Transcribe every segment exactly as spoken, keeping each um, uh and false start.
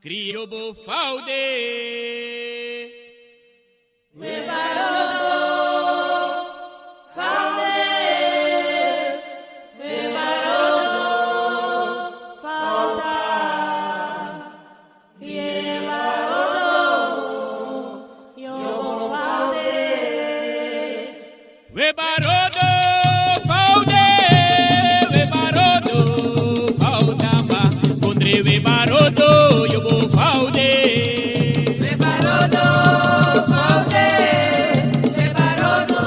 Rio bo faude. We barodo faude. We barodo fauda. We barodo, yo bo faude. We barodo faude, we barodo faudama. Kondre we barodo, yo bo faude. We barodo faude, we barodo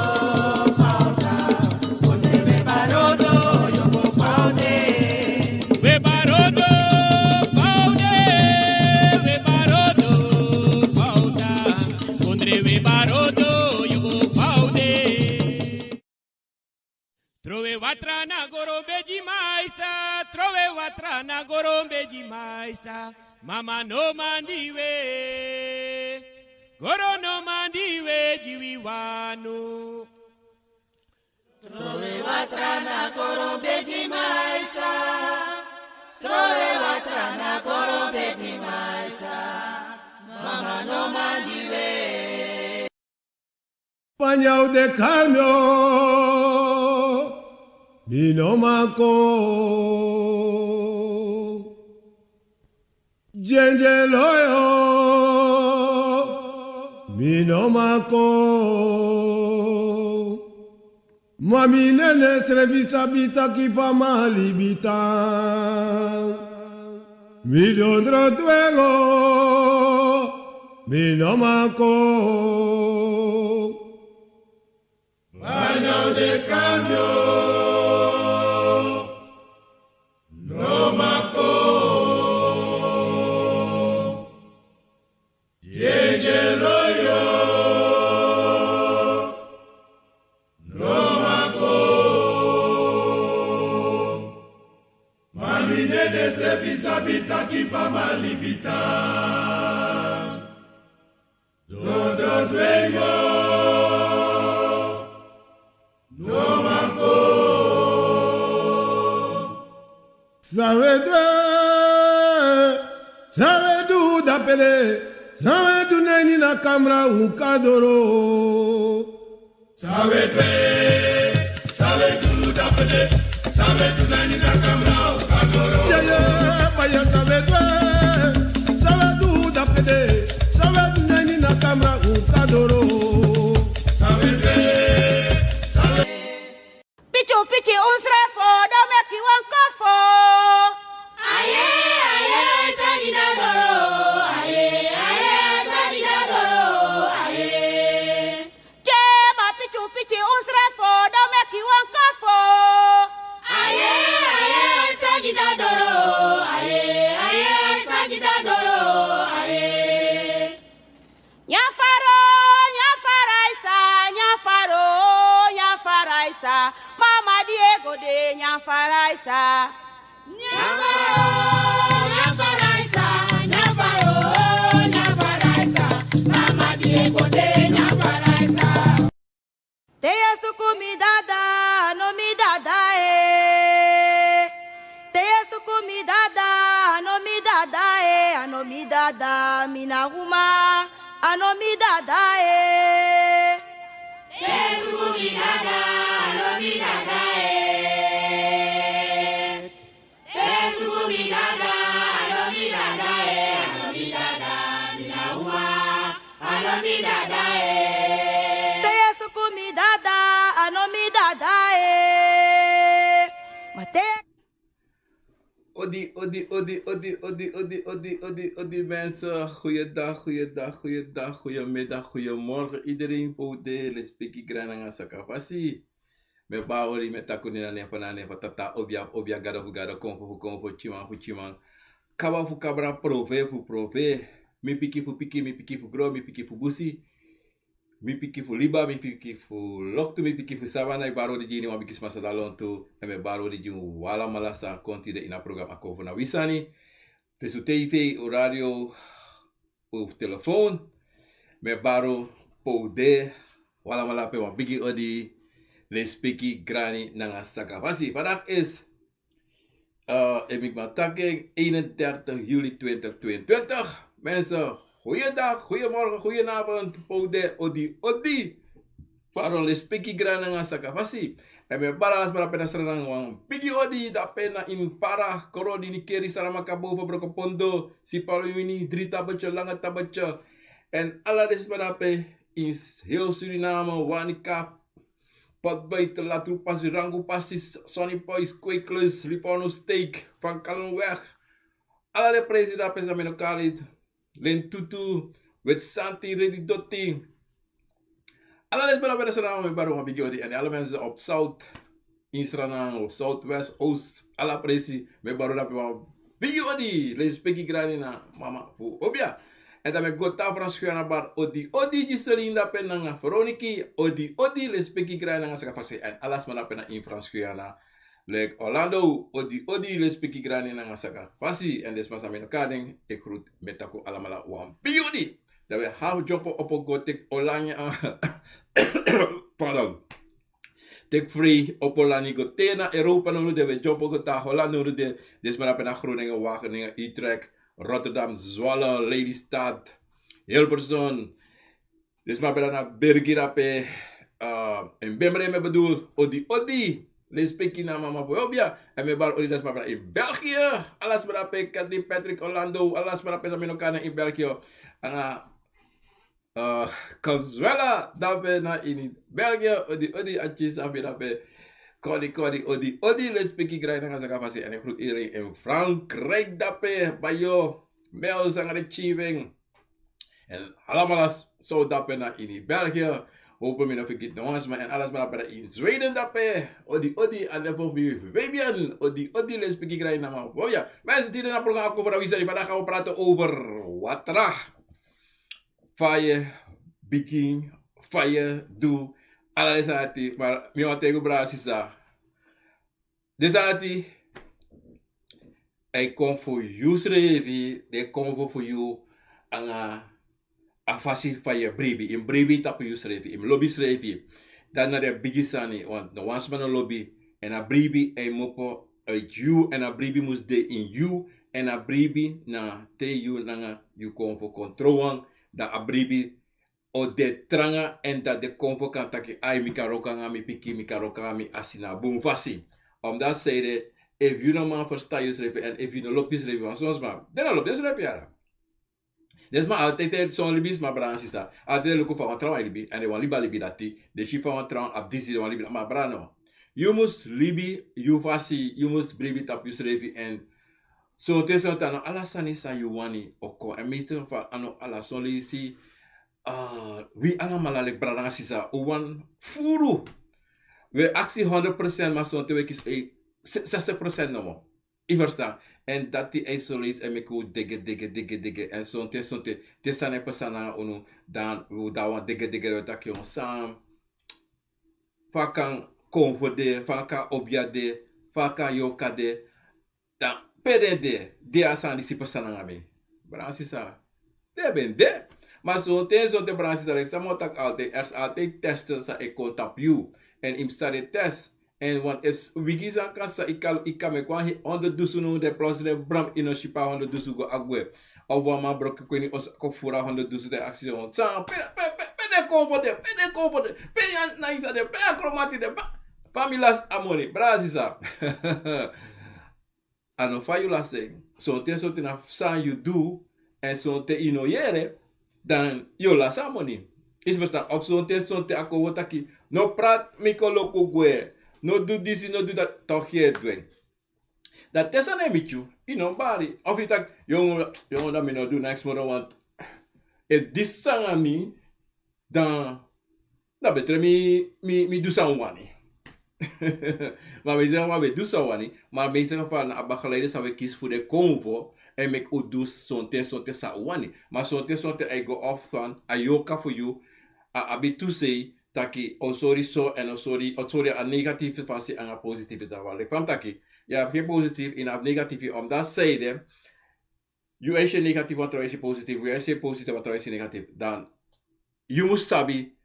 fauda. Kondre we barodo, yo bo faude. We barodo faude, we barodo fauda. Kondre we barodo, yo bo faude. Trowe watra na goro bedi maisa, trowe watra na goro bedi maisa. Mama no mandi we, goro no mandi we, di wi wanu. Trowe watra na goro bedi maisa, trowe watra na goro bedi maisa. Mama no mandi we. Panyau de cambio, mi no manco. Djendje loyo, mi no manco. Ma mi nene srefi sabi taki fa mi a libi tan. Mi dondro dwengo, mi no manco. Baño de cambio, no manco. Djendje loyo, no manco. Ma mi nene srefi sabi taki fa mi a libi tan. Dondro dwengo, no manco. San we du, san we du dapede, san we du na ini a kamra un kan doro. San we du, san we du dapede, san we du na ini a kamra un kan doro. Yeah, yeah, fire, san we du, san we du dapede, san we du na ini a kamra un kan doro. San we du, san we Pichu pichi un srefo, dan meki wan kofo. Aye, aye, aye, sagi na doro. Aye, aye, aye, sagi na doro. Aye. Che ma pichu pichi un srefo, dan meki wan kofo. Aye, aye, aye, sagi na doro. Aye, aye, aye, sagi na doro. Aye. Nyan faro, nyan faraisa, nyan faro, nyan faraisa. Mama Diego de nyan faraisa. Nyan faro, nyan faraisa, nyan faro, nyan faraisa. Mama Diego de nyan faraisa. Te yu e suku mi dada, a no mi dada e. Te yu e suku mi dada, a no mi dada e, a no mi dada, mi na uma, a no mi dada e. Te yu e suku mi dada, a no mi dada e. Te yu e suku mi dada, a no mi dada e, a no mi dada, mi na uma, a no mi dada e. Te yu e suku mi dada, a no mi dada e. Ma te Odi, odi, odi, odi, odi, odi, odi, odi, odi, mensen. Goeiedag, goeiedag, goeiedag, goeiemiddag, goeiemorgen. Iedereen pou de lespeki grananga sakafasi. Mi e bari odi, mi e taki odi na nen fu na nen fu Tata, obia fu obia, gado fu gado, konfo fu konfo, tyiman fu tyiman, kaba fu kabra, prove fu prove, mi pikin fu pikin, mi pikin fu gron, mi pikin fu busi, mi pikin fu liba, mi pikin fu loktu, mi pikin fu savana. Mi e bari odi gi iniwan bigi sma san de na lontu, èn mi e bari odi gi un alamala san kon tide ini a programa Kon fu na wi sani. Fu tv, radio, fu telefon. Mi e bari un pou de, un alamala, pe wan bigi odi, lespeki, grani nanga sakafasi. Vandaag is, Eh, en mi man taki eenendertig juli twintig tweeëntwintig. Mensen, goeiedag, goeiemorgen, goedenavond, pode, odi, odi. Pardon, lespeki grani nanga sakafasi. En mi e bari ala sma dape na Sranan wan bigi odi, dape na ini Para, Koroni, Nickerie, Saramacca, Boven, Brokopondo, Sipaliwini, drie tabeltje, lange tabeltje. En ala den sma dape ini heel Suriname, Wanica, Potbuiten, Latrupasi, Rangupasi, Sonnyboys, Kweeklus, Livorno Steak, Van Kallenweg. Ala den prijzen dape san mi no kari, Lentutu, Witsanti, Redidoti. Ala den sma dape na Sranan mi e bari wan bigi odi. En ala mensen op Zuid, in Sranan, Zuidwest, Oost, ala prijzen mi e bari dape wan bigi odi. Lespeki grani na mama fu obia. En dan mi e go tan Frans Guyana, bari odi, odi, Giseline dape nanga Veroniki, odi, odi, lespeki grani nanga sakafasi. En ala sma dape na ini Frans Guyana. Like Orlando, odi, odi, lespeki grani nanga sakafasi. En den sma san mi no kari den, e groet, mi e taki un alamala wan bigi odi. Dan wi e half jump opo go teki Oranje, pardon. Teki vrijdag opo lani go te na Europa nownow, dan wi e jump go tan Holland nownow, den, den sma dape na Groningen, Wageningen, Utrecht, Rotterdam, Zwolle, Lelystad, Hilversum. Den sma dape na België dape, eh, in Bemre mi e bedoel, odi, odi. Lespeki na mama fu obia. En mi e bari odi den sma dape na ini België. Ala sma dape, Kathleen, Patrick, Orlando, ala sma dape san mi no kari den ini België. Anga, eh, Consuela dape na ini België, odi, odi, artiest san mi dape. Kodi, kodi, odi, odi, lespeki grani nanga sakafasi. En ik groet iedereen in Frankrijk dape, Bayo, Mel, Sangre Chiving. En alamala san dape na ini België. Hopen mi no fergiti no wan sma. En ala sma dape na ini Zweden dape. Odi, odi, a level fu Fabian. Odi, odi, lespeki grani na mama. Oh ja, mensen, tide na programma Ako Fara Wisa, di vandaag gaan we praten over watra. Fa yu e bigin, fa yu e du, ala den sani dati, ma mi wani taigi un brada, sisa. Den sani dati, a e kon fu yu srefi, den e kon fu yu anga a fasi fa yu e bribi. Yu mus bribi tapu yu srefi, yu mus lobi yu srefi. Dati na den bigi sani, want no wan sma no lobi, en a bribi e kmopo uit yu, en a bribi mus de ini yu, en a bribi na te yu nanga yu kon fu kon trouwen, dan a bribi o de tranga, en dan den kon fu kan taki: "Ai, mi kan wroko nanga mi pikin, mi kan wroko nanga mi asi na bun fasi." Omdat, seide, efu yu no man ferstan yusrefi, en efu yu no lobi yusrefi, want son sma den no lobi densrefi, yara. Den sma altijd, son libisma, brada nanga sisa, altijd e luku fa wan trawan e libi, en den wani libi a libi dati. Den si fa wan trawan abi disi, den wani libi, ma brada, no. Yu mus libi yu fasi, yu mus bribi tapu yusrefi, en sonten, sonten a no ala sani san yu wani o kon. En meeste geval a no ala, son leisi, ah, wi alamala, leki brada nanga sisa, un wani furu. Wi e aksi honderd procent, ma sonten wi e kisi, eh, se-, zestig procent nomo. Yu ferstan? En dati e son leisi e meki un dege, dege, dege, dege. En sonten, sonten, te sani e pasa nanga unu, dan un de na wan dege, dege, dan wi e taki: "Yon, san, fa a kan kon fu de, fa a kan obia de, fa a kan yorka de." Dan pe den de, di a sani disi pasa nanga mi? Brada nanga sisa, den ben de. Ma sonten, sonten, brada nanga sisa, leki san mi o taki altijd, er is altijd testen san e kon tapu yu. En yu mus sabi den test. En want efu bigi sani kan sa, yu kan, yu kan meki wan honderd dusun, dan plotseling, bram, yu no si pe a honderd dusun go a gwe. Of wan man broko kweni, o sa kon furu a honderd dusun, dan yu aksi yu: "San, pe, pe, pe, pe den kon fu de, pe den kon fu de, pe a nyanyan de, pe a kromati de, pe, pe mi lasi a moni?" Brada nanga sisa, a no fa yu lasi en. Sonten, sonten na san yu du, en sonten yu no yere, dan yu o lasi a moni. Yu si, ferstan? Of sonten, sonten a kon fu taki: "No prati, mi koloku gwe. No du disi, no du dati." Toch yu e du en. Dan te sani e miti yu, yu no bari. Of yu taki: "Yon, yon, dan mi no du niks moro, want efu disi nanga mi, dan na betre mi, mi, mi du san mi wani." Ma mi e seri fa mi e du san mi wani, ma mi e seri fa na a begeleiding san wi e kisi fu den kon fu e meki un du sonten, sonten san un wani. Ma sonten, sonten a e go off san, a yorka fu yu, a abi tu sei, taki o sori so, en o sori, o sori a negatieve fasi anga positieve fasi. Leki fa mi taki, yu abi gen positieve, yu no abi negatieve, omdat, seide, yu e si en negatieve, want yu e si en positieve, yu e si en positieve, want yu e si en negatieve. Dan yu mus sabi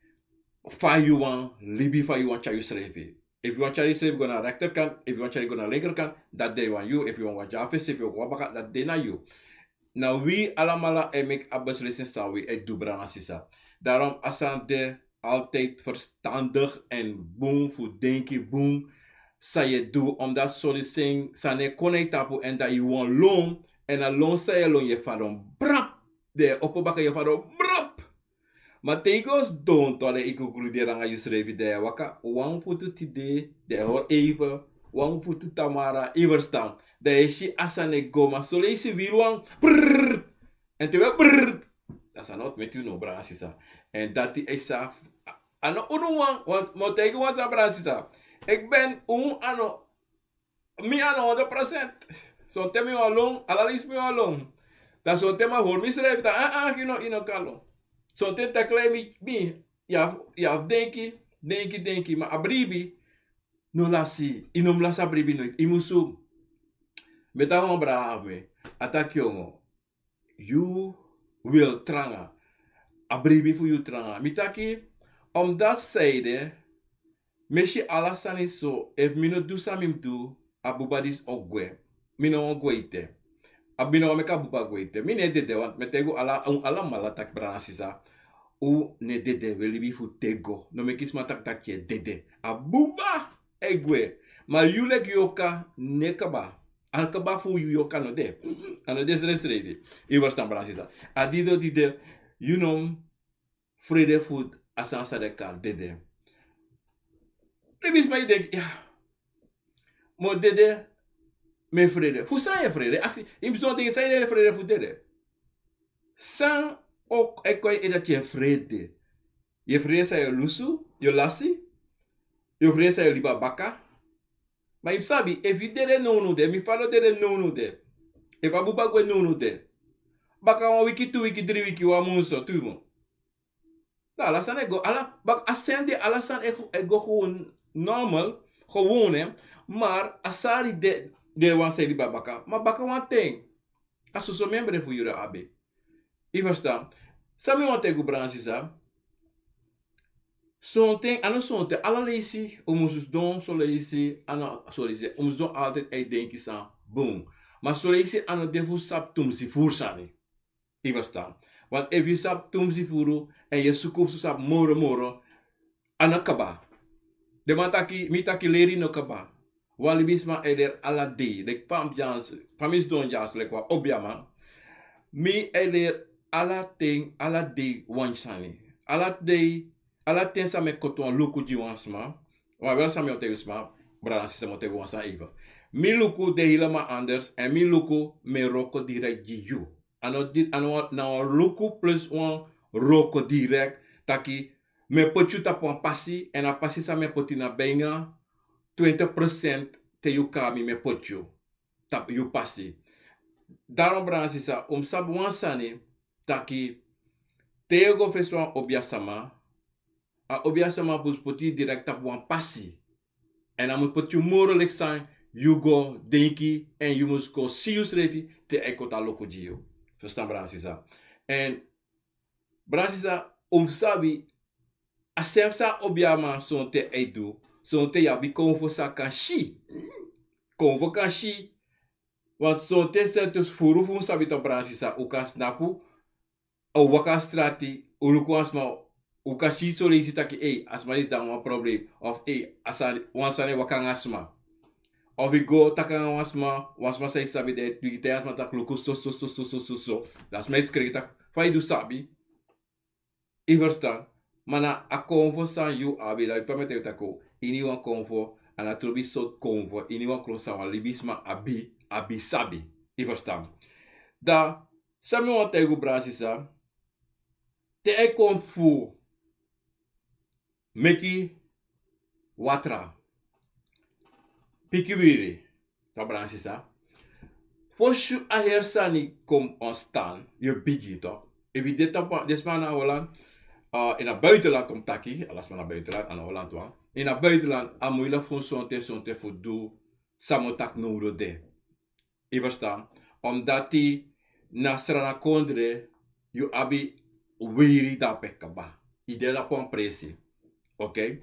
fa yu wani libi, fa yu wani tyari yusrefi. Efu yu wani tyari yusrefi go na rechterkant, efu yu wani tyari go na linkerkant, dati de wan yu. Efu yu wani wagi a fesi, efu yu wani wagi baka, dati de na yu. Na wi alamala e meki a beslissing san wi e du, brada nanga sisa. Daarom a sani de altijd verstandig en bun fu denki bun san yu e du, omdat soli sani e kon na yu tapu, en dan yu wani lon, en a lon san yu e lon yu e fadon brap. Den e opo baka, yu e fadon brap. Ma te yu go sidon tu, ala yu kukru de nanga yusrefi, dan yu e waka wan futu tide, dan yu e hori even, wan futu tamara, yu e ferstan. Dan yu e si a sani e go, ma soleisi wiri wan brrr. En te wi e brrr, dan a sani o meti yu no, brada nanga sisa. En dati e sa, a no unu wan, wan, mi o taigi wan sani, brada nanga sisa. Eki ben unu a no, mi a no honderd procent. Sonten mi wani lon, ala leisi mi wani lon. Dan sonten mi e hori misrefi taki, ah, ah, yu no, yu no kan lon. Sonten taki lei mi, mi, yu abi, yu abi denki, denki, denki, ma a bribi no lasi, yu no mu lasi a bribi no, yu musu. Mi e tan wan brada fu mi, a taki yongo, yu wil tranga. A bribi fu yu tranga. Mi taki, omdat san ede, mi e si ala sani so, efu mi no du san mi mus du, a buba disi o gwe. Mi no wani gwe ete. A mi no wani meki a buba gwe ete. Mi no e dede, want mi e taigi un ala, un alamala taki, brada nanga sisa, un no e dede, wi e libi fu tego. No meki sma taki taki yu e dede. A buba e gwe. Ma yu leki yorka no e kaba. A kaba fu yu yorka no de. A no de srefsrefi. Yu e ferstan, brada nanga sisa. A dede, dede, yu no mu frede fu a sani san den e kari dede. Libisma e denki, ya, mi o dede, mi e frede. Fu san yu e frede? Aksi, yu mus sidon denki san yu e frede fu dede. San o, e kon yu ede dati yu e frede? Yu e frede san yu o lusu, yu o lasi? Yu o frede san yu o libi na baka? Ma yu mus sabi, efu yu dede nownow de, mi fadon dede nownow de, efu a buba gwe nownow de, baka wan wiki, tu wiki, dri wiki, wan mun so, tu mun, dan ala sani e go, ala, baka a sani de, ala sani e, e go gewoon normal, gewoon, hè. Maar a sani de, de wan sani e libi na baka, ma baka wan ten, a soso memre fu yu den abi. Yu e ferstan? San mi wani taigi un, brada nanga sisa. Sonten, a no sonten, ala leisi un mus sidon, soleisi, a no, soleisi, un mus sidon altijd e denki san bun. Ma soleisi a no de fu sabi tumsi furu sani. Yu e ferstan? Want efu yu sabi tumsi furu, èn yu e suku fu sabi moro moro, a no kaba. Den man taki, mi taki leri no kaba. Wan libisma e leri ala dei. Leki fa mi dyaso, fa mi sidon dyaso leki wan obiaman, mi e leri ala ten, ala dei wan sani. Ala dei, ala ten san mi e koti wan luku gi wan sma. Wan wel san mi o taigi sma, brada nanga sisa, mi o taigi wan sani even. Mi luku de helemaal anders, èn mi luku mi e wroko direct gi yu. A no di, a no na wan luku plus wan wroko direct, taki mi e poti yu tapu wan pasi, èn a pasi san mi e poti na bijna twintig procent te yu kon na mi, mi e poti yu tapu yu pasi. Daarom, brada nanga sisa, un mus sabi wan sani, taki te yu e go fesi wan obiasma, a obiasma mus poti yu direct tapu wan pasi. Èn a mus poti yu moro leki san yu go denki, èn yu mus go si yusrefi te a e koti a luku gi yu. Ferstan, brada nanga sisa? Èn brada nanga sisa, un mus sabi, a srefi san a obiaman sonten e du, sonten yu abi konfo san kan si. Konfo kan si. Want sonten srefi tu furu fu un sabi tok, brada nanga sisa, un kan snapu, un waka na strati, un luku wan sma, un kan si soleisi taki, ei, a sma disi de nanga wan problem, of ei, a sani, wan sani e waka nanga a sma. Of yu go taki nanga wan sma, wan sma san yu sabi, den e taigi a sma taki luku so so so so so so so. Dan a sma e skrei taki, fa yu du sabi? Yu e ferstan? Ma na a konfo san yu abi, dan yu pamete yu taki, iniwan konfo, a na trobi sortu konfo, iniwan kron san wan libisma abi, abi sabi. Yu e ferstan? Dan san mi wani taigi un, brada nanga sisa, te a e kon fu meki watra, piki wiri, tok, brada nanga sisa. Fosi a heri sani kon ontstaan, yu e bigin tok. Efu yu de tapu, den sma na Holland, eh, ini a buitenland, kon mi taki, ala sma na buitenland, a no Holland wan. Ini a buitenland, a moeilijk fu un sonten, sonten fu du san mi o taki now de. Yu e ferstan? Omdati na Sranan kondre yu abi wiri dape kaba. Yu de dape wan presi. Oké?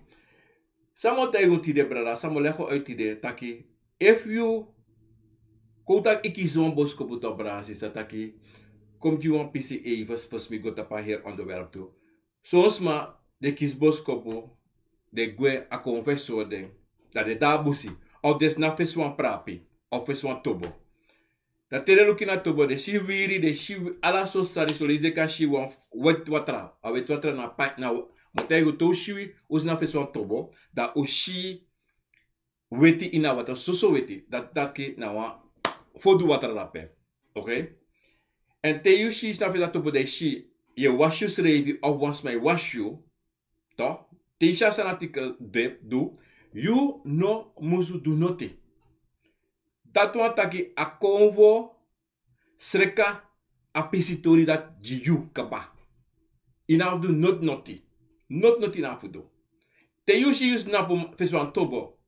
San mi o taigi un tide, brada, san mi o legi un uit tide, taki, efu yu kon taki yu kisi wan boskopu, to, brada, sisa, taki, kon gi wan pisi even, fosi mi go tapu a heri onderwerp tu. Son sma, den kisi boskopu, den gwe, a kon fesi sori den, dan den de na busi, of den sna fesi wan prapi, of fesi wan tobo. Dan te den luku ini a tobo, den si wiri, den si wi-, ala sortu sani, son leisi den kan si wan weti watra. A weti watra na pai-, na, mi o taigi un, te un si wi-, un sna fesi wan tobo, dan un si weti ini a watra, soso weti, dati, dati na wan fodu watra drape. Oké? Èn te yu si, sna fesi a tobo, dan yu si, yu e wasi yusrefi, of wan sma e wasi yu, to, te yu si a sani dati e du, yu no musu du noti. Dati wani taki a konfo sreka a pisi tori dati gi yu kaba. Yu no abi fu du noti noti. Noti noti yu no abi fu du. Te yu si yu snapu fesi wan tobo,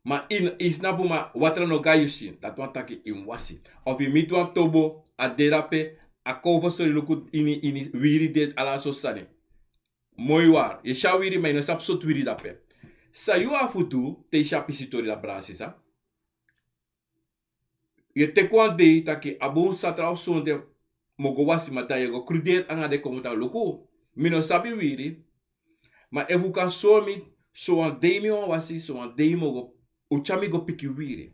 ma yu, yu snapu ma watra no go na yu sin, dati wani taki yu mus wasi. Of yu miti wan tobo, a de drape, a konfo sori luku ini, ini wiri de, ala sortu sani. Moi wari, yu e si a wiri, ma yu no sabi sortu wiri drape. San yu abi fu du, te yu si a pisi tori dati, brada, sisa? Yu e teki wan dei taki a bun, satra of sonde, mi o go wasi, ma dan yu e go kruderi nanga den, kon taki luku, mi no sabi wiri. Ma efu un kan sori mi, sowan dei mi wani wasi, sowan dei mi o go, un tyari mi go piki wiri.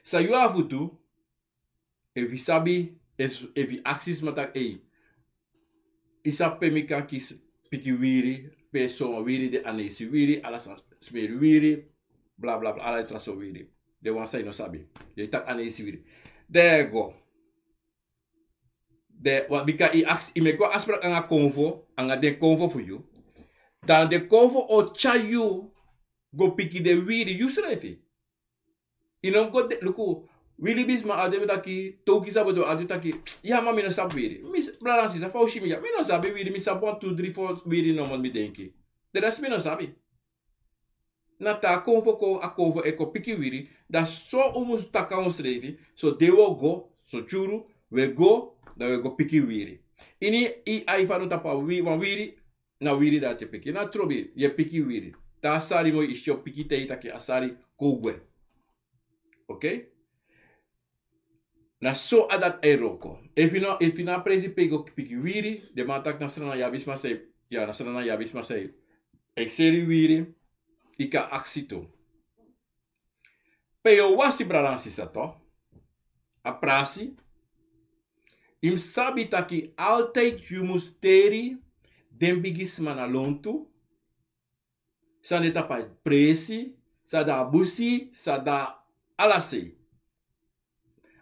San yu abi fu du, efu yu sabi, efu, efu yu aksi sma taki, ei, yu sabi pe mi kan kisi piki wiri, pe sowan wiri de, aneisi wiri, ala sani, smeri wiri, bla, bla, bla, ala tra sortu wiri. Den wan san yu no sabi. Den e taki aneisi wiri. Dan yu e go. Den wan, bika yu aksi, yu meki wan afspraak nanga konfo, nanga den konfo fu yu. Dan den konfo o tyari yu go piki den wiri, yusrefi. Yu no go de, luku, wi libisma, a de taki, te un kisi a boto, a de taki, ya, ma mi no sabi wiri. Mi s-, brada, sisa, fa un si mi ya, mi no sabi wiri, mi sabi wan tu, dri, fo wiri nomo, mi denki. Den rest mi no sabi. Na te a konfo kon, a konfo e kon piki wiri, dan so un musu taki a unsrefi, so den wi o go, so tyuru, wi e go, dan wi e go piki wiri. Ini yu ai fadon tapu a wi-, wan wiri, na wiri dati yu e piki. Na trobi, yu e piki wiri. Te a sari moi, yu si yu o piki, te yu taki a sari kon gwe. Oké? Na so a dati e wroko. Efu yu no, efu yu no abi presi pe yu go piki wiri, den man taki na Sranan yabisma san e, ya, na Sranan yabisma san e seri wiri, yu kan aksi tu. Pe yu o wasi, brada nanga sisa, to, a prasi, yu mus sabi taki altijd yu mus teri den bigisma na lontu, san de tapu a presi, san de a busi, san de ala sei.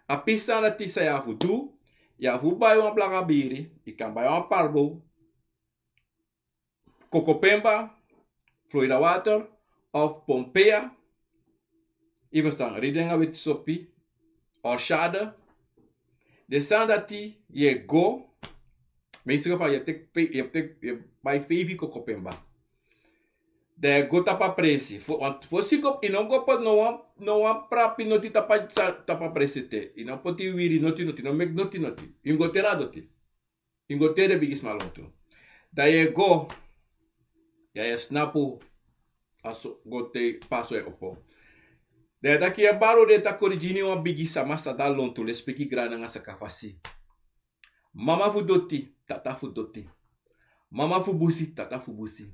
A pisi sani dati san yu abi fu du, yu abi fu bai wan blaka biri, yu kan bai wan parbo, Kokopemba, Florida Water, of Pompeia, yu ferstan, Redenger, Weti Sopi, Orchade. Den sani dati yu e go, meestal fa yu e teki, yu e teki, yu e bai feifi Kokopemba. Dan yu e go tapu a presi. Fo-, want fosi yu go, yu no go poti no wan, no wan prapi noti tapu a, tapu a presi ete. Yu no poti wiri noti noti, no meki noti noti. Yu mus go teri a doti. Yu mus go teri den bigisma lontu. Dan yu e go, ya, yu e snapu, a so go te paso e opo. Dan yu e taki yu e bari, den e taki: Odi gi wan bigi sama san de na lontu, lespeki, grani nanga sakafasi. Mama fu doti, tata fu doti. Mama fu busi, tata fu busi.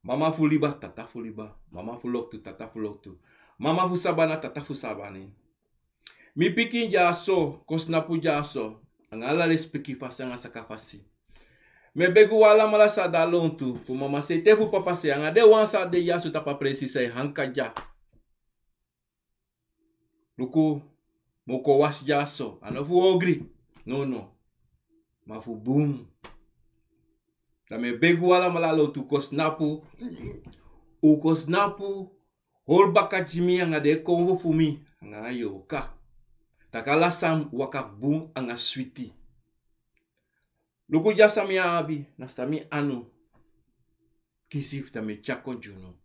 Mama fu liba, tata fu liba. Mama fu loktu, tata fu loktu. Mama fu sabana, tata fu sabani. Mi pikin dyaso, kon snapu dyaso, nanga ala lespeki fasi nanga sakafasi. Mi e begi un alamala san de na lontu, fu mamasei te fu papasei, nanga den wan san de dyaso tapu a presi san e hanka dya. Luku, mi o kon wasi dyaso, a no fu ogri, nono, ma fu bun. Dan mi e begi un alamala na lontu, kon snapu, un kon snapu, hori baka gi mi nanga den konfo fu mi, nanga a yorka. Taki ala sani waka bun nanga switi. Luku dya san mi abi, na san mi anu kisi fu, dan mi e tyari kon gi unu.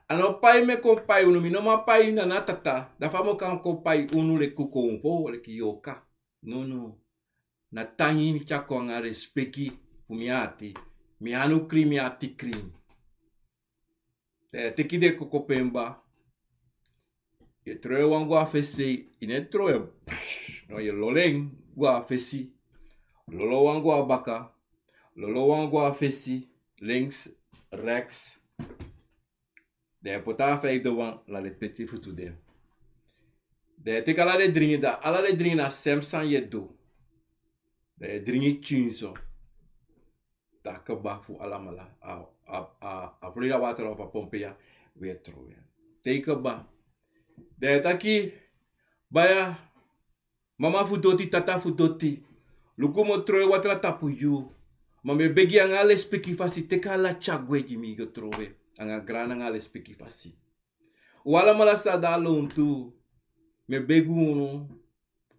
A no pai mi e kon pai unu, mi no man pai unu, na na tata, dan fa mi o kan kon pai unu leki konfo, leki yorka. Nono. Na tangi mi tyari kon nanga lespeki fu mi ati. Mi anu krin, mi ati krin. Eh, teki den koko pemba. Yu e trowe wan go na fesi sei, yu no e trowe. No, yu e lolo en go na fesi. Lolo wan go na baka. Lolo wan go na fesi, links, rechts. Dan yu e poti a feifi wan na den peti futu de. Dan yu e teki ala den dringi, dan ala den dringi na sem sani yu e du. Dan yu e dringi tyinso. Taki kaba fu alamala. A, a, a, a fluida water of a pompe ya, wi e trowe. Te i kaba. Dan yu e taki, baya, mama fu doti, tata fu doti. Luku mi o trowe water tapu yu. Ma mi e begi anga a lespeki fasi, teki ala tyari gwe gi mi go trowe. Anga grani anga lespeki fasi. Un alamala san de na lontu. Mi e begi unu.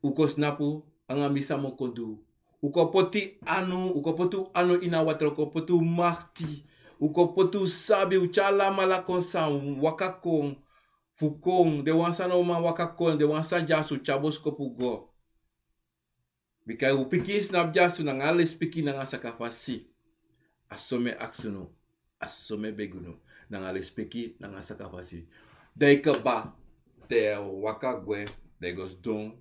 Un kon snapu anga mi san mi o kon du. Un kon poti anu, un kon poti un anu ini a water, un kon poti un makti. Un kon poti un sabi, un tyari alamala kon san waka kon. Fu kon, den wan san no man waka kon, den wan san dyaso tyari boskopu go. Bika un pikin snapu dyaso nanga lespeki nanga sakafasi. A so mi e aksi unu. A so mi e begi unu, nanga lespeki, nanga sakafasi. Dan yu kaba, dan yu waka gwe, dan yu go sidon.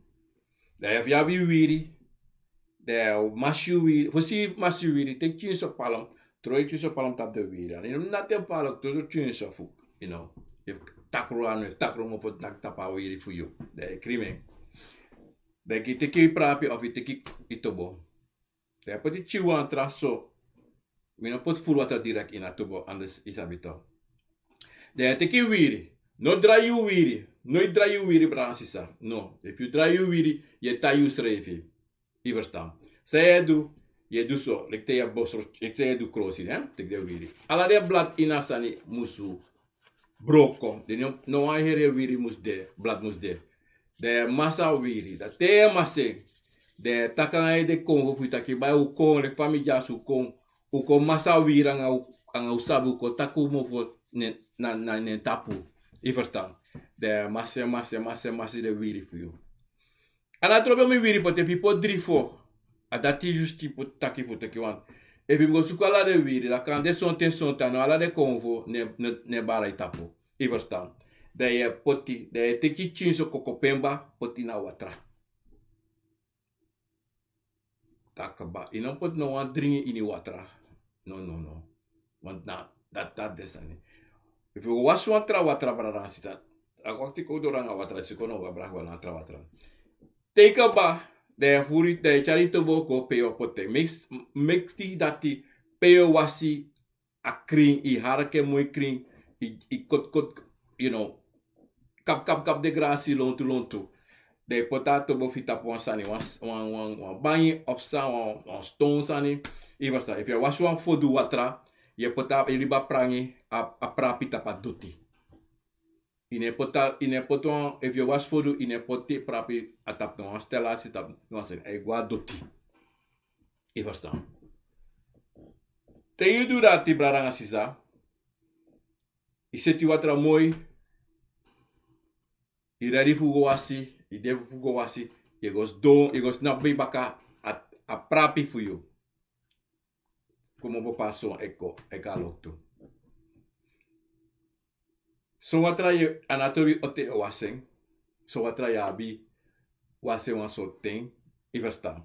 Dan yu abi yu wiri, dan yu masi yu wiri, fosi yu masi yu wiri, teki tyinso palm, trowe tyinso palm tapu den wiri. Èn yu no nati en palm, trowe tyinso fu, yu know, yu takru anu, yu takru mofo naki tapu a wiri fu yu. Dan yu krin en. Dan yu teki yu prapi of yu teki yu tobo. Dan yu poti tyari wan tra so. Mi no poti furu water direct ini a tobo, anders yu sabi toch. Dan yu teki yu wiri. No drai yu wiri. No drai yu wiri, brada nanga sisa. No. Efu yu drai yu wiri, yu e tai yusrefi. Yu ferstan. San yu e du, yu e du so. Leki te yu e bosro, leki te yu e du krosi, hè? Teki den wiri. Ala den blad ini a sani musu broko. Den no, no wan heri wiri mus de, blad mus de. Dan yu e masi a wiri. Dan te yu e masi en, dan yu e taki anga yu ede konfo fu yu taki, baya, un kon, leki fa mi dyaso kon. Un kon masi a wiri anga un, anga un sabi, un kon taki un mofo na, na, na en tapu. Yu ferstan. Dan yu e masi, masi, masi, masi den wiri fu yu. A no trobi mi wiri poti, efu yu poti dri fo. A dati yu sti poti taki fu teki wan. Efu yu go suku ala den wiri, dan kande sonten sonten, a no ala den konfo, ne, ne, ne bari a yu tapu. Yu ferstan. Dan yu e poti, dan yu e teki tyinso koko pemba, poti na watra. Taki kaba, yu no poti no wan dringi ini watra. No, no, no. Want na, dati, dati de sani. Efu yu go wasi wan tra watra, brada nanga sisa. A wakti kon doro anga watra, si kon no go bra wan tra watra. Te yu kaba, dan yu furu, dan yu tyari tobo kon pe yu o poti. Meki, meki dati pe yu o wasi a krin, yu haraki en moi krin, yu, yu koti, koti, you know, kapu, kapu, kapu den grasi lontu, lontu. Dan yu poti a tobo fu yu tapu wan sani, wan, wan, wan, wan bangi of san, wan, wan ston sani. Yu ferstan, efu yu e wasi wan fodu watra, yu e poti a, yu libi a prangi, a, a prapi tapu a doti. Yu no e poti a, yu no e poti wan, efu yu e wasi fodu, yu no e poti prapi a tapu no wan stel, a si tapu no wan sani, a e go na doti. Yu ferstan. Te yu du dati, brada nanga sisa, yu seti watra moi, yu redi fu go wasi, yu de fu go wasi, yu go sidon, yu go snapu baka a, a prapi fu yu. Komopo pasi wan eko, eko a loktu. Son watra yu, a no trobi ete yu o wasi en. Son watra yu abi, wasi en wan sortu ten, yu ferstan.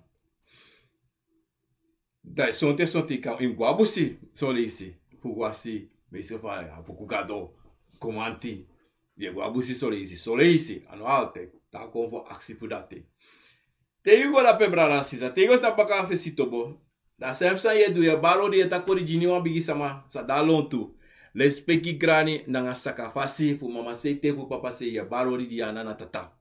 Dan sonten, sonten yu kan, yu mus go na busi, son leisi. Fu go wasi, mi si fa yu abi fu go gado, komanti. Yu e go na busi son leisi, son leisi, a no altijd. Dan kon fu aksi fu dati. Te yu go dape, brada nanga sisa, te yu go sidon baka na fesi tobo, dan a srefi sani yu e du, yu e bari odi, yu e taki odi gi wan bigi sama san de na lontu. Lespeki grani nanga sakafasi, fu mama sei te fu papa sei, yu e bari odi gi a nana, tata.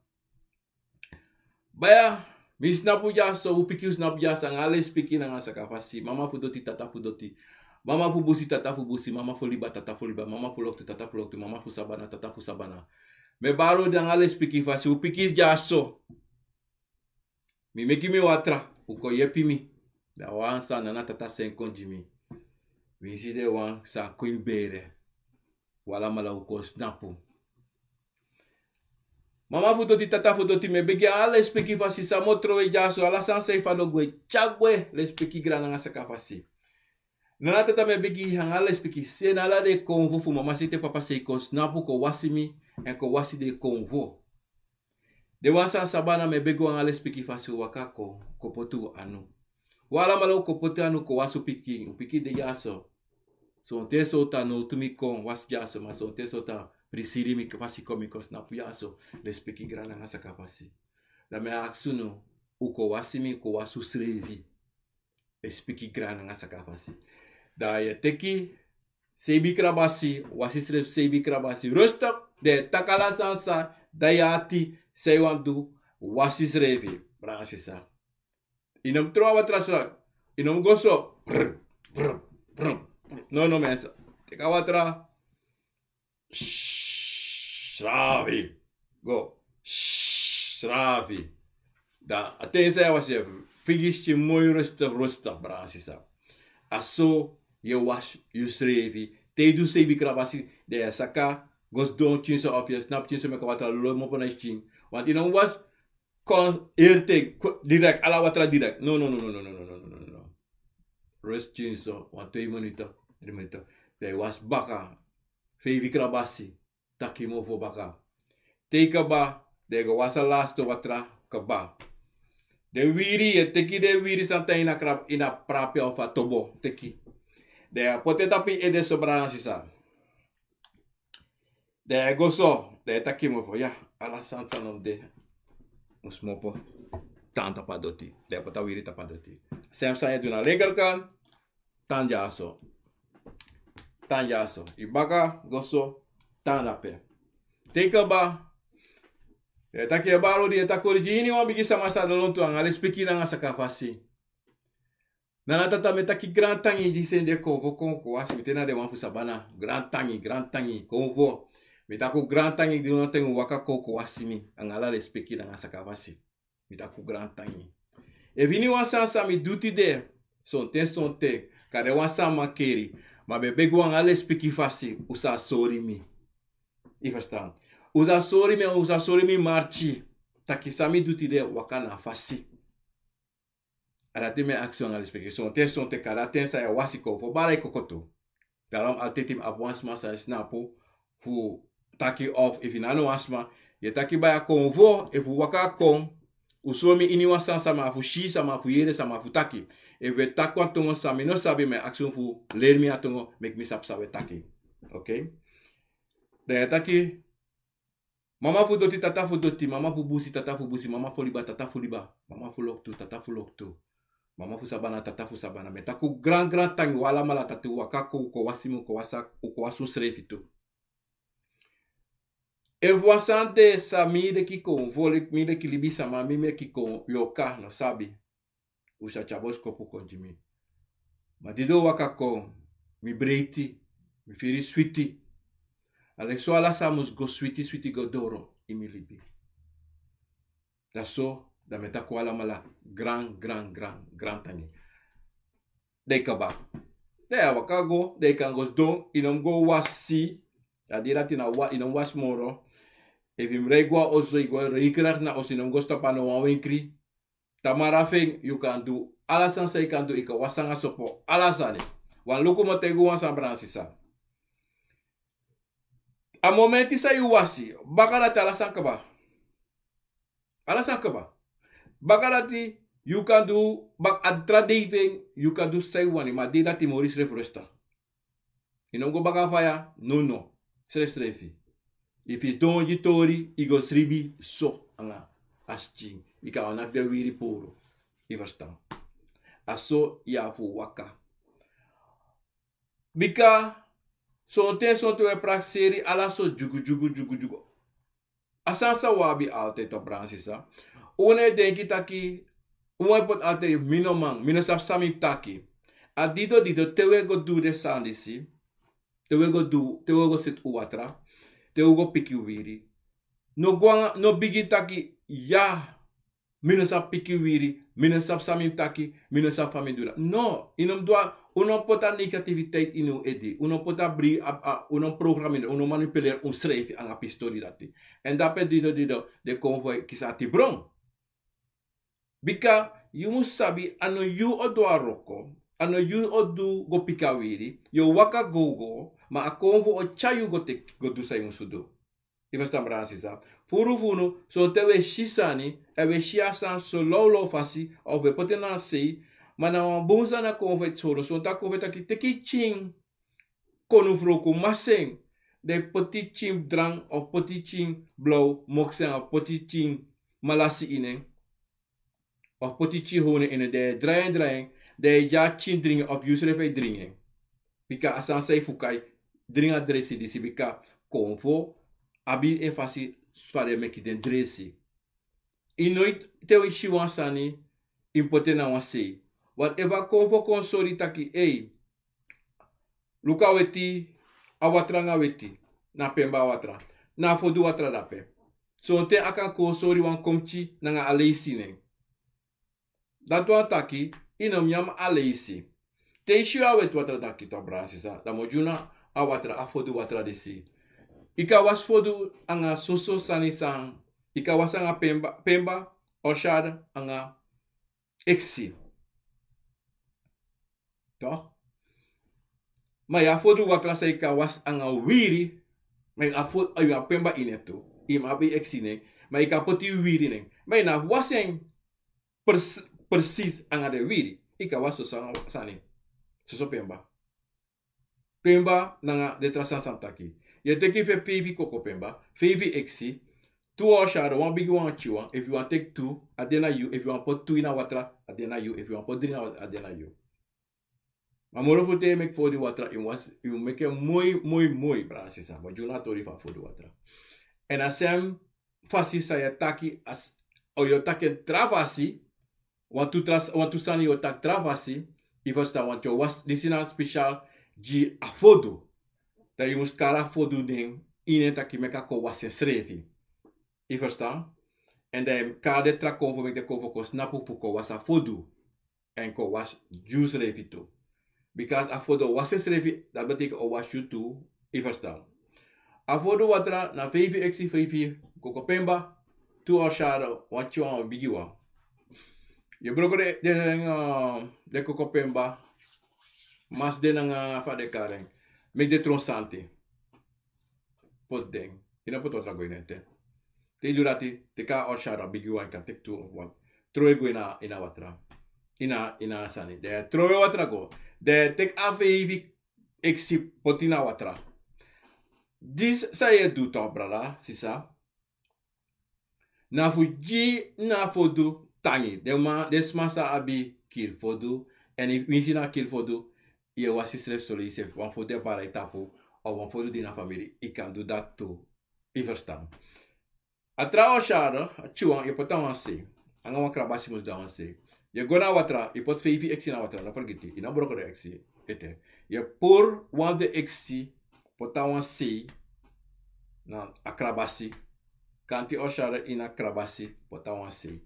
Baya, mi snapu dyaso, un pikin un snapu dyaso, anga lespeki nanga sakafasi, mama fu doti, tata fu doti, mama fu busi, tata fu busi, mama fu liba, tata fu liba, mama fu loktu, tata fu loktu, mama fu sabana, tata fu sabana. Mi e bari odi anga lespeki fasi, un pikin dyaso. Mi meki mi watra, un kon yepi mi. Dan wan san nana, tata seni kon gi mi. Winsi den wan san kon ini bere, un alamala un kon snapu. Mama fu doti, tata fu doti, mi e begi ala lespeki fasi, san mi o trowe dyaso, ala sani san e fadon gwe, tyari gwe, lespeki grani nanga sakafasi. Nana tata mi e begi yu anga lespeki, seni ala den konvo fu mama sei te papa sei kon snapu, kon wasi mi, èn kon wasi den konvo. Den wan san sabi ana mi e begi yu anga lespeki fasi waka kon, kon poti un anu. Un alamala un kon poti anu kon wasi un pikin, un pikin de dyaso. Sonten sowtu a nowtu mi kon wasi dyaso, ma sonten sowtu a prisiri mi fasi kon mi kon snapu dyaso. Lespeki grani anga saka fasi. Dan mi e aksi unu, un kon wasi mi, un kon wasi unsrefi. Lespeki grani anga saka fasi. Dan yu e teki seibi krabasi, wasi srefi seibi krabasi. Rustig, den e taki ala sani san de na yu ati, san yu wani du, wasi srefi. Brada nanga sisa. Yu no mus tron a watra so. Yu no mus go so. Brr, brr, brr, brr. No, no, mensen. Teki a watra. Srafi. Go. Srafi. Dan a ten san yu e wasi, figi skin moi, rustig, rustig, brada nanga sisa. A so yu e wasi yusrefi. Te yu du seibi krabasi, dan yu e saka go sidon pikinso, of yu e snapu pikinso, meki a watra lolo kmopo na yu skin. Want yu no mus wasi kon heri ten, direct, ala watra direct. No, no, no. Rust pikinso, wan twee minuten, drie minuten. Dan yu wasi baka, feifi krabasi, taki mofo baka. Te yu kaba, dan yu go wasi a laste watra kaba. Den wiri, yu e teki den wiri san tan ini a krab, ini a prapi of a tobo, teki. Dan yu e poti en tapu yu ede so, brada nanga sisa. Dan yu e go so, dan yu e taki mofo, ya, ala sani san no mus de, mus kmopo, tan tapu a doti. Dan yu e poti a wiri tapu a doti. Sem san yu e du na linkerkant, tan dyaso. Tan dyaso. Yu baka, go so, tan dape. Te yu kaba, yu e taki yu e bari odi, yu e taki odi gi iniwan bigi sama san de lontu anga lespeki nanga saka fasi. Nana tata mi e taki grantangi gi seni den konvo kon, kon wasi mi, te na den wan fu sabana. Grantangi, grantangi, konvo. Mi taki un grantangi gi unu, te un waka kon, kon wasi mi. Anga ala lespeki nanga saka fasi. Mi taki un grantangi. Efu iniwan sani san mi du tide, sonten, sonten, kande wan sani mankeri, ma mi e begi un anga lespeki fasi, un sa sori mi. Yu ferstan? Un sa sori mi, un sa sori mi marki. Taki san mi du tide waka na a fasi. A dati mi e aksi un anga lespeki. Sonten, sonten, kande a ten san yu e wasi kon, fu bari yu koko tu. Daarom altijd mi abi wan sma san e snapu fu taki, of efu yu no abi no wan sma, yu e taki baya konvo, efu un waka kon, un sori mi iniwan sani san mi abi fu si, san mi abi fu yere, san mi abi fu taki. Efu un e taki wan tongo san mi no sabi, mi e aksi un fu leri mi a tongo, meki mi sabi san un e taki. Oké? Dan yu e taki, mama fu doti, tata fu doti, mama fu busi, tata fu busi, mama fu liba, tata fu liba, mama fu loktu, tata fu loktu, mama fu sabana, tata fu sabana. Mi e taki un gran, gran tangi, un alamala, dati un waka kon, un kon wasi mi, un kon wasi, un kon wasi unsrefi tu. Efu wan sani de san mi leki konvo, leki mi leki libisama, mi leki kon yorka no sabi, un sa tyari boskopu kon gi mi. Ma di den waka kon, mi breiti, mi firi switi. A leki so ala sani mus go switi, switi go doro ini mi libi. Dan so, dan mi e taki un alamala gran, gran, gran, gran tangi. Dan yu kaba. Dan yu e waka go, dan yu kan go sidon, yu no mus go wasi. A dei dati na wa, yu no mus wasi moro. Efu yu mus rei go na oso, yu go rei krakti na oso, yu no mus go stop a no wan wenkri. Tamara fu en, yu kan du ala sani san yu kan du, yu kan wasi nanga sopo, ala sani. Wan luku mi o taigi un wan sani, brada nanga sisa. A momenti san yu wasi, baka dati ala sani kaba. Ala sani kaba. Baka dati yu kan du, baka a tra dei fu en, yu kan du san yu wani, ma a dei dati yu mus hori yusrefi rustig. Yu no mus go baka faya, no, no. Srefsrefi. Efu yu sidon gi tori, yu go sribi so anga a skin. Yu kan naki den wiri puru. Yu ferstan? A so yu abi fu waka. Bika sonten, sonten un e prakseri ala so dyugu, dyugu, dyugu, dyugu. A sani san un abi altijd, brada nanga sisa. Un no e denki taki, un e poti altijd, mi no man, mi no sabi san mi mus taki. A dido, dido, te un e go du den sani disi, te un e go du, te un e go seti un watra, te un go piki wiri, no go anga, no bigin taki, ya, mi no sabi piki wiri, mi no sabi san mi mus taki, mi no sabi fa mi mus du dati. No, yu no mus du a, un no mus poti a negativiteit ini un ede, un no mus poti a bri, a, a, un no mus programmeri, un no mus manipuleri unsrefi anga a pisi tori dati. Èn dape dido, dido, den konfo e kisi ati bron. Bika yu mus sabi, a no yu o du a wroko, a no yu o du go piki a wiri. Yu o waka gowgow, ma a konfo o tyari yu go teki, go du san yu musu du. Yu ferstan, brada nanga sisa? Furu fu unu, sonten wi e si sani, èn wi e si a sani so lawlaw fasi, of wi e poti en na sei, ma na wan bun sani a konfo e sori unu. Sonten a konfo e taki, teki yu pikin konu frow, kon masi en, dan yu poti yu pikin drank, of poti yu pikin blaw, moksi en, of poti yu pikin malasi ini en, of poti yu pikin honi ini en, dan yu e drai en, drai en, dan yu e gi a pikin dringi, of yusrefi e dringi en. Bika a sani san yu fuka, dringi a dresi disi, bika konfo abi en fasi fa den e meki den dresi. Yu noiti, te wi si wan sani, yu mus poti en na wan sei. Want efu a konfo kon sori taki, ei, luku a weti, a watra nanga weti, na pemba watra, na fodu watra dape. Sonten a kan kon sori wan komki nanga a leisi ini en. Dati wani taki, yu no mus nyan a leisi. Te yu si a weti watra, dati, brada nanga sisa, dan mi o gi unu a watra, a fodu watra disi. Yu kan wasi fodu anga soso sani san, yu kan wasi anga pemba, pemba, orshada, anga eksi. Toch? Ma yu abi fodu watra san yu kan wasi anga wiri, ma yu abi fo-, yu abi pemba ini en tu. Yu mus abi eksi ini en, ma yu kan poti wiri ini en. Ma yu no abi wasi en pres-, precies anga den wiri. Yu kan wasi soso sani, soso pemba. Pemba nanga den tra sani san mi taki. Yu e teki feifi koko pemba, feifi eksi, tu orshada, wan bigi wan, wan pikin wan. Efu yu wani teki tu, a de na yu. Efu yu wani poti tu ini a watra, a de na yu. Efu yu wani poti dri ini a watra, a de na yu. Ma moro fu te yu meki fodu watra, yu mus wasi, yu mus meki en moi, moi, moi, brada nanga sisa. Mi o gi unu a tori fu a fodu watra. Èn a sem fasi san yu e taki, a s-, o, yu o taki en tra fasi, wantu tra, wantu sani yu o taki tra fasi, yu ferstan, want yu o wasi, disi na special gi a fodu. Dan yu mus kari a fodu nen ini en taki meki a kon wasi ensrefi. Yu ferstan? Èn dan yu mus kari den tra konfo, meki den konfo kon snapu fu kon wasi a fodu. Èn kon wasi yusrefi tu. Bika a fodu o wasi ensrefi, dati betekent o wasi yu tu, yu ferstan. A fodu watra na feifi eksi, feifi koko pemba, tu orshada, wan pikin wan, wan bigi wan. Yu e broko den, den, eh, den koko pemba, masi den nanga fa den e kari en, meki den tron santi. Poti den. Yu no poti watra go ini en te. Te yu du dati, teki a orshada bigi wan, yu kan teki tu of wan. Tron en go ini a, ini a watra. Ini a, ini a sani. Dan tron en watra go. Dan teki a feifi eksi poti ini a watra. Disi san yu e du, toch, brada, sisa. Na fu gi na fodu tangi. Den man, den sma san abi kiri fodu, èn winsi na kiri fodu, yu e wasi srefi, sori yusefi, wan fodu e para yu tapu, of wan fodu de ini a famiri, yu kan du dati tu. Yu ferstan? A tra orshada, a pikin wan, yu e poti na wan sei. Anga wan krabasi mus de na wan sei. Yu e go na watra, yu poti feifi eksi na watra, no fergiti, yu no broko den eksi ete. Yu e puru wan fu den eksi poti na wan sei, na a krabasi. Kanti orshada ini a krabasi, poti na wan sei.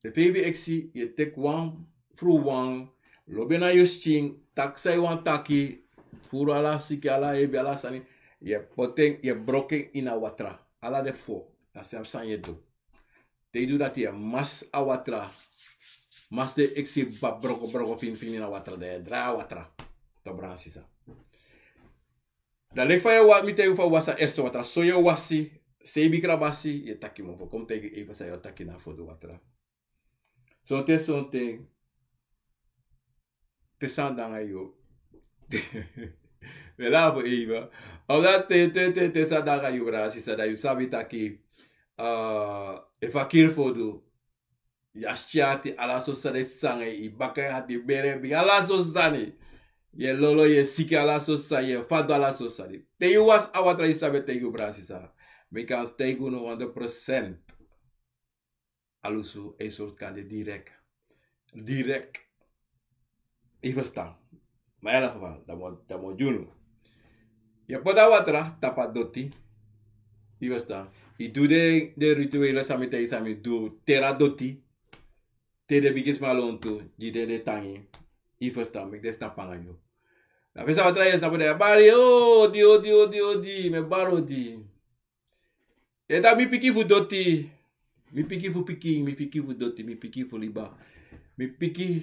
Den feifi eksi, yu e teki wan fruwan, lobi en na yu skin, taki san yu wani taki, puru ala siki, ala hebi, ala sani, yu e poti en, yu e broko en ini a watra. Ala den fo, na sem sani yu e du. Te yu du dati, yu e masi a watra. Masi den eksi, ba, broko, broko, fini, fini na watra, dan yu e drai a watra. Toch, brada nanga sisa. Dan leki fa yu e wa-, mi taigi yu fa yu wasi a erste watra, so yu e wasi, seibi krabasi, yu e taki mofo. Kon mi taigi yu fa san yu e taki na fodu watra. Sonten, sonten, te sani de nanga yu. Mi e lafu even. Omdat te, te, te, te sani de nanga yu, brada, sisa, dan yu sabi taki, eh, efu a kiri fodu, yu e skin ati, ala sortu sani e sanga yu, yu baka e ati, bere, bigi, ala sortu sani. Yu e lolo, yu e siki, ala sortu sani, yu e fadon, ala sortu sani. Te yu wasi a watra, yu sabi, te yu, brada, sisa. Mi kan taigi unu honderd procent. A lusu e sori kande direct. Direct. Yu ferstan? Ma in elk geval, dan mi o, dan mi o gi unu. Yu e poti a watra tapu a doti. Yu ferstan? Yu du den, den rituele san mi taigi, san mi du, teri a doti. Te den bigi sma lontu, gi den den tangi. Yu ferstan? Meki den snapu nanga yu. Na fesi a watra yu e snapu, dan yu e bari, o, odi, odi, odi, odi, mi e bari odi. Yu e taki mi pikin fu doti, mi pikin fu pikin, mi pikin fu doti, mi pikin fu liba, mi pikin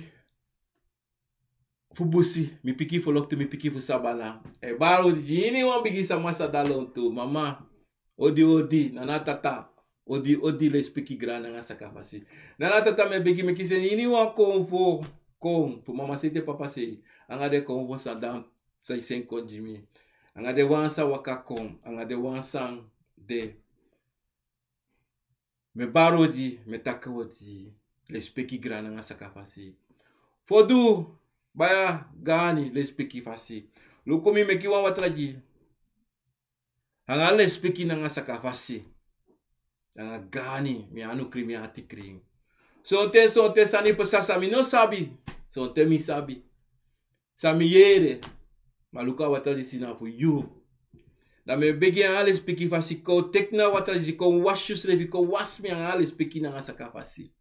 fu busi, mi pikin fu loktu, mi pikin fu sabana. E bari odi gi iniwan bigi sama san de a lontu, mama, odi odi, nana tata, odi odi, lespeki grani nanga sakafasi. Nana tata, mi e begi meki seni iniwan konfo kon fu mama sei te papa sei, anga den konfo san dan, san yu seni kon gi mi, anga den wan san waka kon, anga den wan san de. Mi e bari odi, mi e taki odi, lespeki grani nanga sakafasi. Fodu, baya, gani, lespeki fasi. Luku mi, meki wan watra gi. Anga lespeki nanga sakafasi. Anga gani, mi anu krin, mi ati krin. Sonten, sonten sani pasa san mi no sabi. Sonten mi sabi. San mi yere. Ma luku a watra disi na fu yu. Dan mi e begi anga lespeki fasi kon teki na watra disi kon wasi yusrefi, kon wasi mi anga lespeki nanga sakafasi.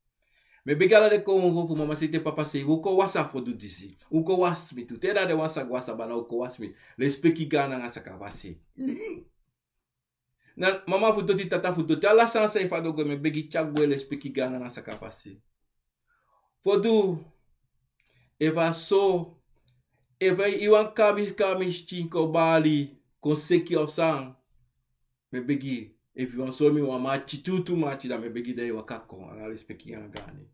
Mi e begi ala den konfo fu mama sei te papa sei, un kon wasi a fodu disi. Un kon wasi mi tu. Te dan den wan san go a sabana, un kon wasi mi. Lespeki grani nanga sakafasi. Na mama fu doti, tata fu doti, ala sani san e fadon gwe, mi e begi tyari gwe, lespeki grani nanga sakafasi. Fodu, efu a so, efu yu wani kari mi, kari mi sikin kon bali, kon seki of san, mi e begi, efu yu wani sori mi wan mati, tutu mati, dan mi e begi dan yu waka kon, anga lespeki anga gani.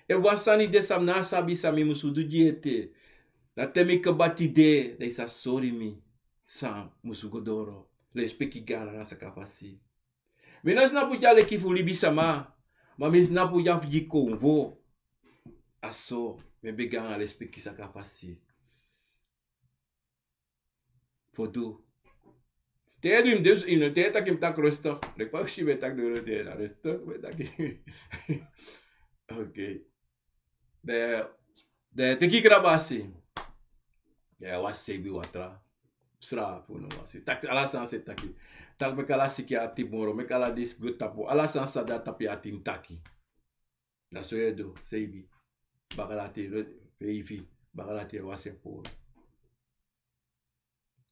Efu wan sani de san mi no sabi san mi musu du gi ete, dan te mi kaba tide, dan yu sa sori mi san musu go doro. Lespeki grani nanga sakafasi. Mi no snapu gi a leki fu libisama, ma mi snapu gi a fu gi konfo. A so, mi e begi anga lespeki sakafasi. Fodu. Te yu e du, yu mus de, yu no, te yu e taki, yu mus taki rustig. Leki fa yu si mi e taki, du no, te na rustig mi e taki. Oké. Dan, dan teki grabasi. Dan wasi, seibi watra. Sra fu no wasi. Taki ala sani san e taki. Taki meki ala siki ati moro, meki ala disi go tapu. Ala sani san de a tapu yu ati, yu mus taki. Na so yu e du, seibi. Bakadati, feifi. Bakadati, wasi en puru.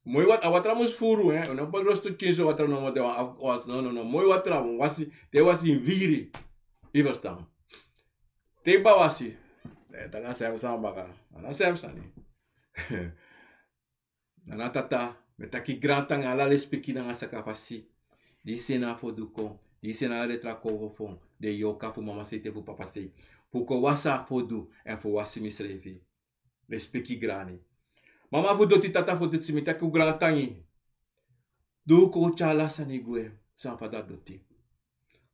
Moi wat-, a watra mus furu, hè. Un no poti rustig pikinso watra nomo, te wan af-, was, no, no, no. Moi watra, wasi, te wasi yu firi. Yu ferstan. Te yu kaba wasi. Eh, taki a srefi sani baka. A na srefi sani. Nana tata, mi e taki grantangi, ala lespeki nanga sakafasi. Di yu seni a fodu kon, di yu seni ala den tra konfo fu den yorka fu mama sei te fu papa sei. Fu kon wasi a fodu, èn fu wasi misrefi. Lespeki grani. Mama fu doti, tata fu doti, mi e taki un grantangi. Di un kon tyari ala sani gwe, san fa dati doti.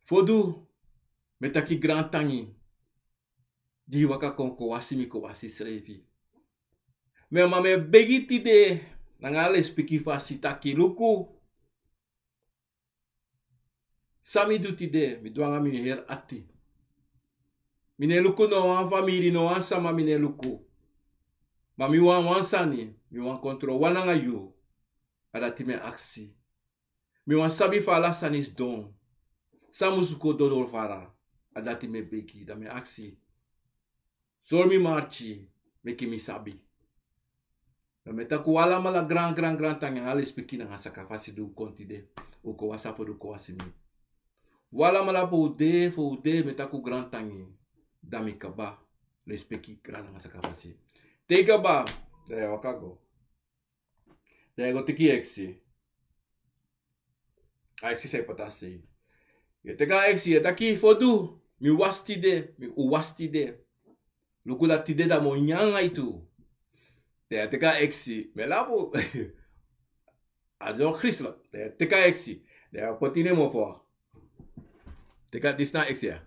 Fodu, mi e taki grantangi. Di yu waka kon, kon wasi mi, kon wasi yusrefi. Mi mama, mi e begi tide, nanga lespeki fasi taki luku. San mi du tide, mi du anga mi heri ati. Mi no e luku no wan famiri, no wan sama mi no e luku. Ma mi wani wan sani, mi wani kontrol wan nanga yu. A dati mi e aksi. Mi wani sabi fa ala sani sidon. San musu kon doro fara. A dati mi e begi, dan mi e aksi. Sori mi marki, meki mi sabi. Dan mi e taki un alamala gran, gran, grantangi, nanga lespeki nanga sakafasi di un kon tide. Un kon wasi a fodu, un kon wasi mi. Un alamala pe un de, pe un de, mi e taki un grantangi. Dan mi kaba, lespeki, gran nanga sakafasi. Te yu kaba, dan yu e waka go. Dan yu e go teki eksi. A eksi san yu poti a sei. Yu e teki a eksi, yu e taki fodu, mi wasi tide, mi, un wasi tide. Luku dati tide dan mi o nyan nanga yu tu. Dan yu e teki a eksi, mi e lafu. A de o krislo. Dan yu e teki a eksi. Dan yu e poti ini en mofo. Teki a, disi na eksi ya.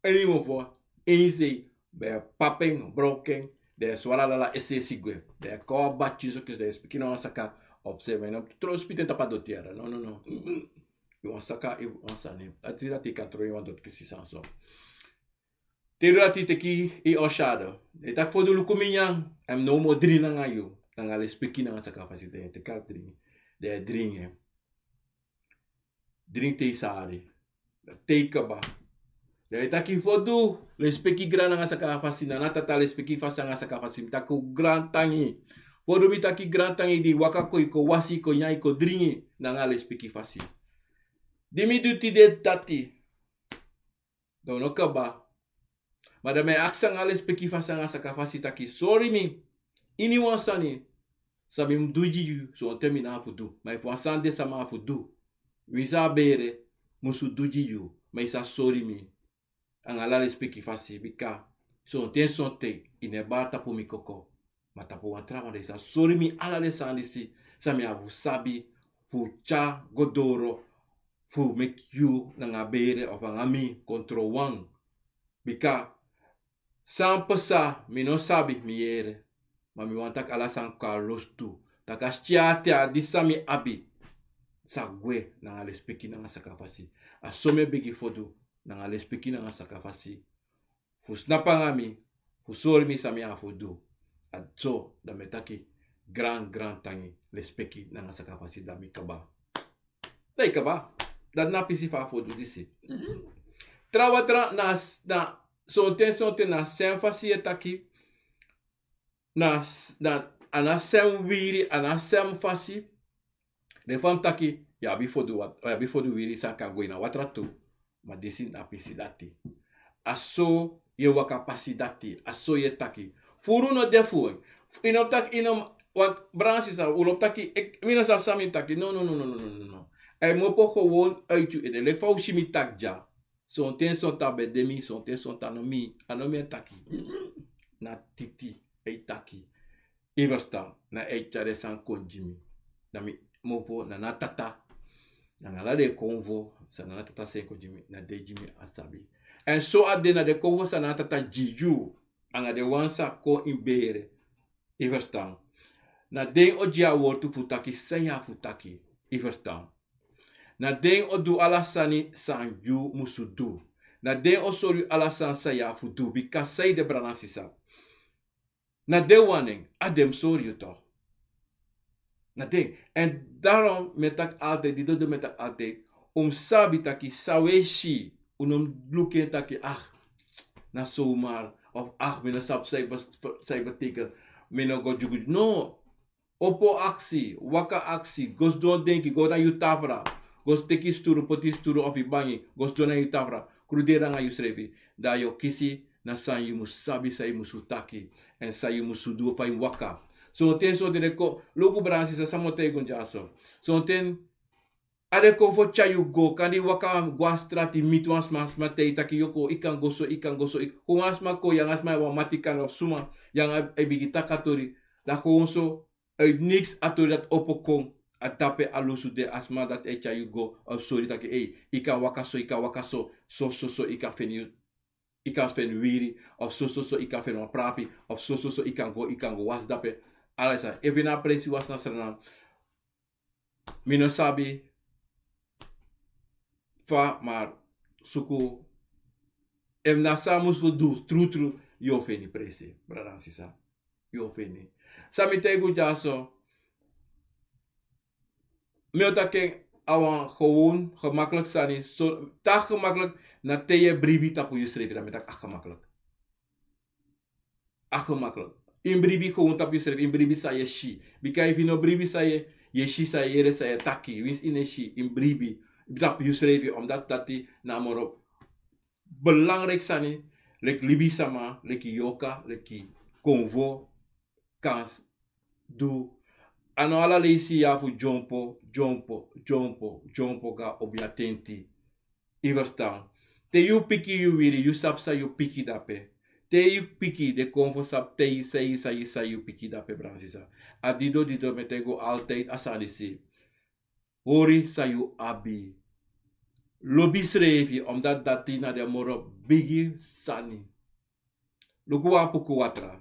Ini mofo, ini sei, ben yu papi en, broko en, dan yu swara ala a es'esi gwe. Dan yu kon a bati so kisi, dan yu spiti na wan saka, opse, mi no tron spiti en tapu a doti ya. No, no, no. Yu wan saka, yu wan sani. Dati, dati kan tron yu wan doti kisi sani so. Te yu du dati, teki yu oshado. Dan yu taki fodu luku mi nyan, a no moro dringi nanga yu. Nanga lespeki nanga saka fasi, dan yu teki a dringi. Dan yu dringi en. Dringi te yu sari. Te yu kaba. Dan yu taki fodu, lespeki gran nanga saka fasi, nana tata lespeki fasi nanga saka fasi. Mi taki un grantangi. Fodu mi taki grantangi di waka kon yu kon wasi yu kon nyan yu kon dringi. Nanga lespeki fasi. Di mi du tide dati. Dan un no kaba. Ma dan mi e aksi nanga lespeki fasi nanga saka fasi taki sori mi. Ini wan sani san mi mus du gi yu, sonten mi no abi fu du. Ma efu wan sani de san mi abi fu du, winsi a bere musu du gi yu, ma yu sa sori mi anga ala lespeki fasi, bika sonten sonten yu no e bari tapu mi koko, ma tapu wan trawan. Dan yu sa sori mi ala den sani disi san mi abi fu sabi fu tyari go doro fu meki yu nanga bere of anga mi kon trowan. Bika san pasa mi no sabi, mi yere. Ma mi wani taki ala sani kon na lostu. Taki a skin ati, a disi san mi abi sa gwe nanga lespeki nanga sakafasi. A so mi e begi fu du, nanga lespeki nanga sakafasi, fu snapu anga mi, fu sori mi san mi abi fu du. A so dan mi e taki gran gran tangi, lespeki nanga sakafasi, dan mi kaba. Dan yu kaba. Dati na a pisi fu a fu du disi. Trawan tra na, na sonten sonten na sen fasi yu e taki. Na, na, a na sen wiri, a na sen fasi. Den fa mi taki, yu abi fu du wat-, yu abi fu du wiri san kan go ini a watra tu. Ma disi na pisi dati. A so yu e waka pasi dati, a so yu e taki. Furu no de fu en. Yu no mus taki, yu no mus, want Brada nanga Sisa, un lobi taki, mi no sabi san mi mus taki. No, no, no, no, no, no, no. A e mopo gewoon uit yu ede. Leki fa un si mi taki dya. Sonten sonten a ben de mi, sonten sonten a no mi, a no mi e taki. Na Titi e taki. Yu e ferstan, na a e tyari den sani kon gi mi. Na mi mopo, na na tata. Na na ala den konfo san na na tata seni kon gi mi, na den gi mi a sabi. Èn so a de, na den konfo san na na tata gi yu, anga den wan san kon ini bere. Yu e ferstan. Na den o gi a wortu fu taki san yu abi fu taki. Yu e ferstan. Na den o du ala sani san yu musu du. Na den o sori yu ala sani san yu abi fu du. Bika san yu de, Brada nanga Sisa. Na den wani en, a den mus sori yu toch. Na den. Èn daarom mi e taki altijd, di dodo mi e taki altijd, un mus sabi taki san un e si, un no mus luku en taki, ah, na zomaar, of ah, mi no sabi san yu bes-, san yu betekent, mi no go dyugu. No. Opo aksi, waka aksi, go sidon denki, go na yu tafra, go teki yu sturu, poti yu sturu of yu bangi, go sidon na yu tafra, kruderi nanga yusrefi, dan yu o kisi na san yu mus sabi, san yu musu taki, èn san yu musu du fa yu waka. Sonten, sonten den kon, luku Brada nanga Sisa, san mi o taigi un dyaso. Sonten a den konfo tyari yu go, kande yu waka go a strati, miti wan sma, sma taigi taki yu kon, yu kan go so, yu kan go so, yu kon, wan sma kon, yu anga sma, wan mati kande of suma, yu anga e bigin taki a tori, dan kon so, uit niks a tori dati opo kon, a dape a lusu de, a sma dati e tyari yu go, a sori taki, ei, yu kan waka so, yu kan waka so, so, so, so, yu kan feni yu, yu kan feni wiri, of so, so, so, yu kan feni wan prapi, of so, so, so, yu kan go, yu kan go wasi dape. Ala san, efu na presi wasi na Sranan, mi no sabi fa, maar suku, efu na san a mus fu du, tru, tru, yu o feni presi, Brada nanga Sisa. Yu o feni. San mi taigi un dyaso, mi o taki en, a wan gewoon, gemakkelijk sani, so, te a gemakkelijk, na te yu e bribi tapu yusrefi, dan mi e taki a gemakkelijk. A gemakkelijk. Yu mus bribi gewoon tapu yusrefi, yu mus bribi san yu e si. Bika efu yu no bribi san yu e, yu e si, san yu e yere, san yu e taki, winsi yu no e si, yu mus bribi tapu yusrefi, omdat dati na a moro belangrijk sani, leki libisma, leki yorka, leki konfo, kan du. A no ala leisi yu abi fu dyompo, dyompo, dyompo, dyompo go na obiatenti. Yu e ferstan. Te yu piki yu wiri, yu sabi san yu piki dape. Te yu piki, den konfo sabi te yu, san yu, san yu, san yu piki dape, Brada nanga Sisa. A dido, dido mi e taigi un altijd a sani disi. Hori san yu abi. Lobi yusrefi, omdat dati na den moro bigi sani. Luku wan puku watra.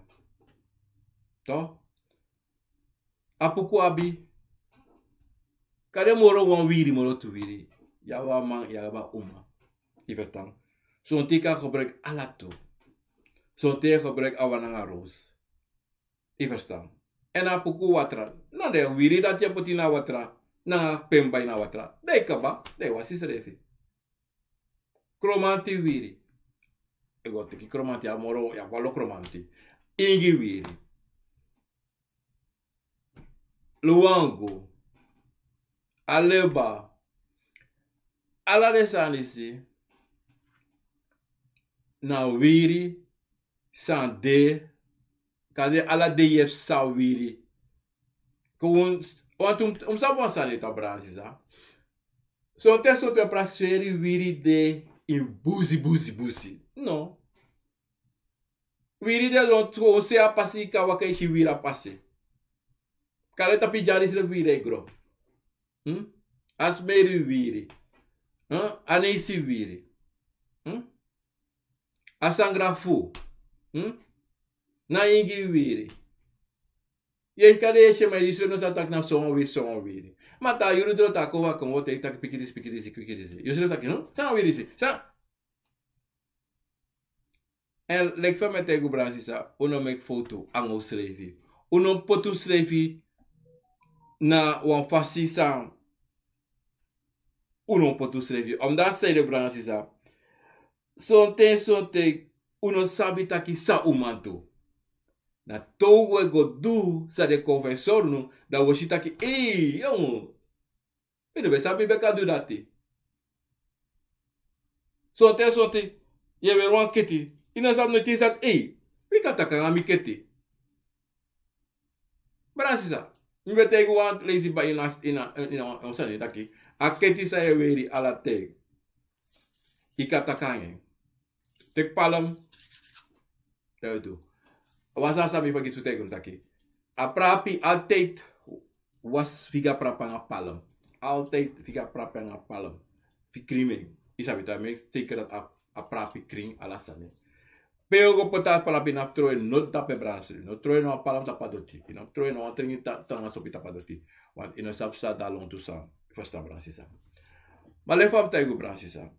Toch? A puku abi. Kande moro wan wiri, moro tu wiri. Yu abi wan man, yu abi wan uma. Yu e ferstan. Sonten yu kan gebruik ala tu. Sonten yu e gebruik a wan nanga roos. Yu e ferstan. Èn a puku watra. Na den wiri dati yu e poti na watra. Nanga pen bai na watra. Dan yu kaba, dan yu wasi yusrefi. Kromanti wiri. Yu go teki kromanti, a moro, yu abi wan lo kromanti. Ingi wiri. Luwangu. Aleba. Ala den sani disi na wiri san de Kande ala dei yu e psa wiri. Kon un, want un, un sabi wan sani, ta Brada nanga sisa. Sonten, sonten prakseri wiri de ini busi, busi, busi. No. Wiri de lontu, kon un si a pasi, kan waka e si wiri a pasi. Kande tapu dyari srefi wiri e gro. Hmm? A smeri wiri. Hmm? A neisi wiri. Hmm? A sangra fu. Hmm? Na ingi wiri. Yu e si kande yu e si en, ma yu srefi no sabi taki na so wan wiri, so wan wiri. Ma te a yuru doro, te a kon, a kon, o te taki piki disi, piki disi, piki disi. Yu srefi taki, hmm? San a wiri disi? San? Èn leki fa mi e taigi un, Brada nanga sisa, un no meki fowtu nanga unsrefi. Un no poti unsrefi na wan fasi san un no poti unsrefi. Omdati san ede, Brada nanga sisa. Sonten, sonten un no sabi taki san un man du. Na te un go du san den kon fu e sori unu, dan un o si taki, ei, yongu, mi no ben sabi mi ben kan du dati. Sonten, sonten yu e weri wan keti, yu no sabi noiti yu sabi, ei, wi kan taki nanga mi keti. Brada nanga sisa, mi ben taigi wan leisi baka ini a, ini a, ini a, ini a sani taki, a keti san yu e weri ala ten, yu kan taki nanga en. Teki palm. Dati tu. Wan sani san mi fergiti fu taigi unu taki, a prapi altijd wasi figi a prapi nanga palm. Altijd figi a prapi nanga palm. Fu krin en. Yu sabi, dan meki zeker dati a, a prapi krin, ala sani. Pe yu o go poti a prapi, yu no abi fu tron en noiti tapu en, Brada nanga sisa. Yu no abi fu tron en na wan palm tapu a doti. Yu no abi fu tron en na wan tringi ta-, tanga sopi tapu a doti. Want yu no sabi san de a lontu sani. Yu ferstan, Brada nanga sisa? Ma leki fa mi taigi unu, Brada nanga sisa.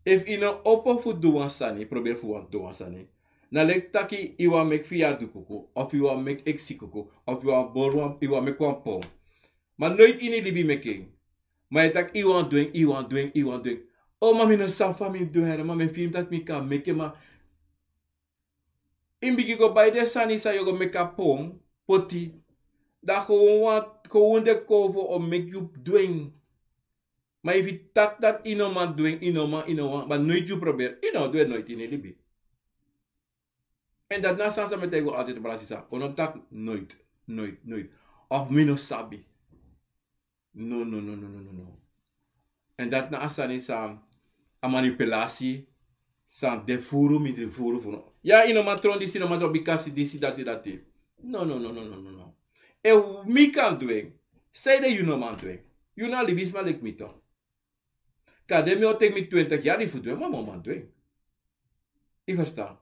Efu yu no opo fu du wan sani, yu proberi fu wani du wan sani, na leki taki yu wani meki fiyadu kuku, of yu wani meki eksi kuku, of yu wani bori wan, yu wani meki wan pon. Ma noiti ini yu libi yu meki en. Ma yu e taki yu wani du en, yu wani du en, yu wani du en. O, ma mi no sabi fa mi mus du en, ma mi e firi mi taki mi kan meki en, ma yu mus bigin go bai den sani san yu o go meki a pon poti. Dan kon wan, kon wan de kon fu o meki yu du en. Ma efu yu taki dati yu no man du en, yu no man, yu no wani, ma noiti yu proberi, yu no o du en noiti ini yu libi. Èn dati na a sani san mi e taigi unu altijd, Brada nanga sisa. Un no taki noiti, noiti, noiti. Of mi no sabi. No, no, no. Èn dati na a sani san, a manipulasi san de furu, mi de furu fu no. Ya, yu no man tron disi, yu no man tron bikasi disi, dati, dati. No, no, no. Efu mi kan du en, sanede yu no man du en? Yu na libisma leki mi tu. Kande mi o teki mi twintig yari fu du en, ma mi o man du en. Yu ferstan?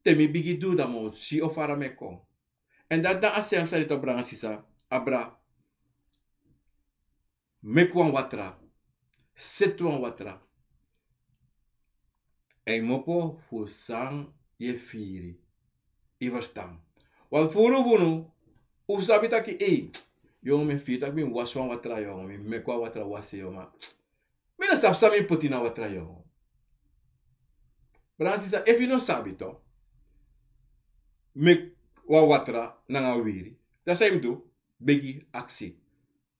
Te mi bigin du, dan mi o si o fara mi e kon. Èn dati na a sem sani tu, Brada nanga sisa. Abra. Meki wan watra. Seti wan watra. Èn yu kmopo fu san yu e firi. Yu ferstan? Wan furu fu unu, un sabi taki, ei, yongu, mi e firi taki mi mus wasi wan watra, yongu, mi meki wan watra wasi, yongu, ma mi no sabi san mi mus poti ini a watra, yongu. Brada nanga sisa, efu yu no sabi tu, meki wan watra nanga wiri. Dan san yu mus du? Begi, aksi.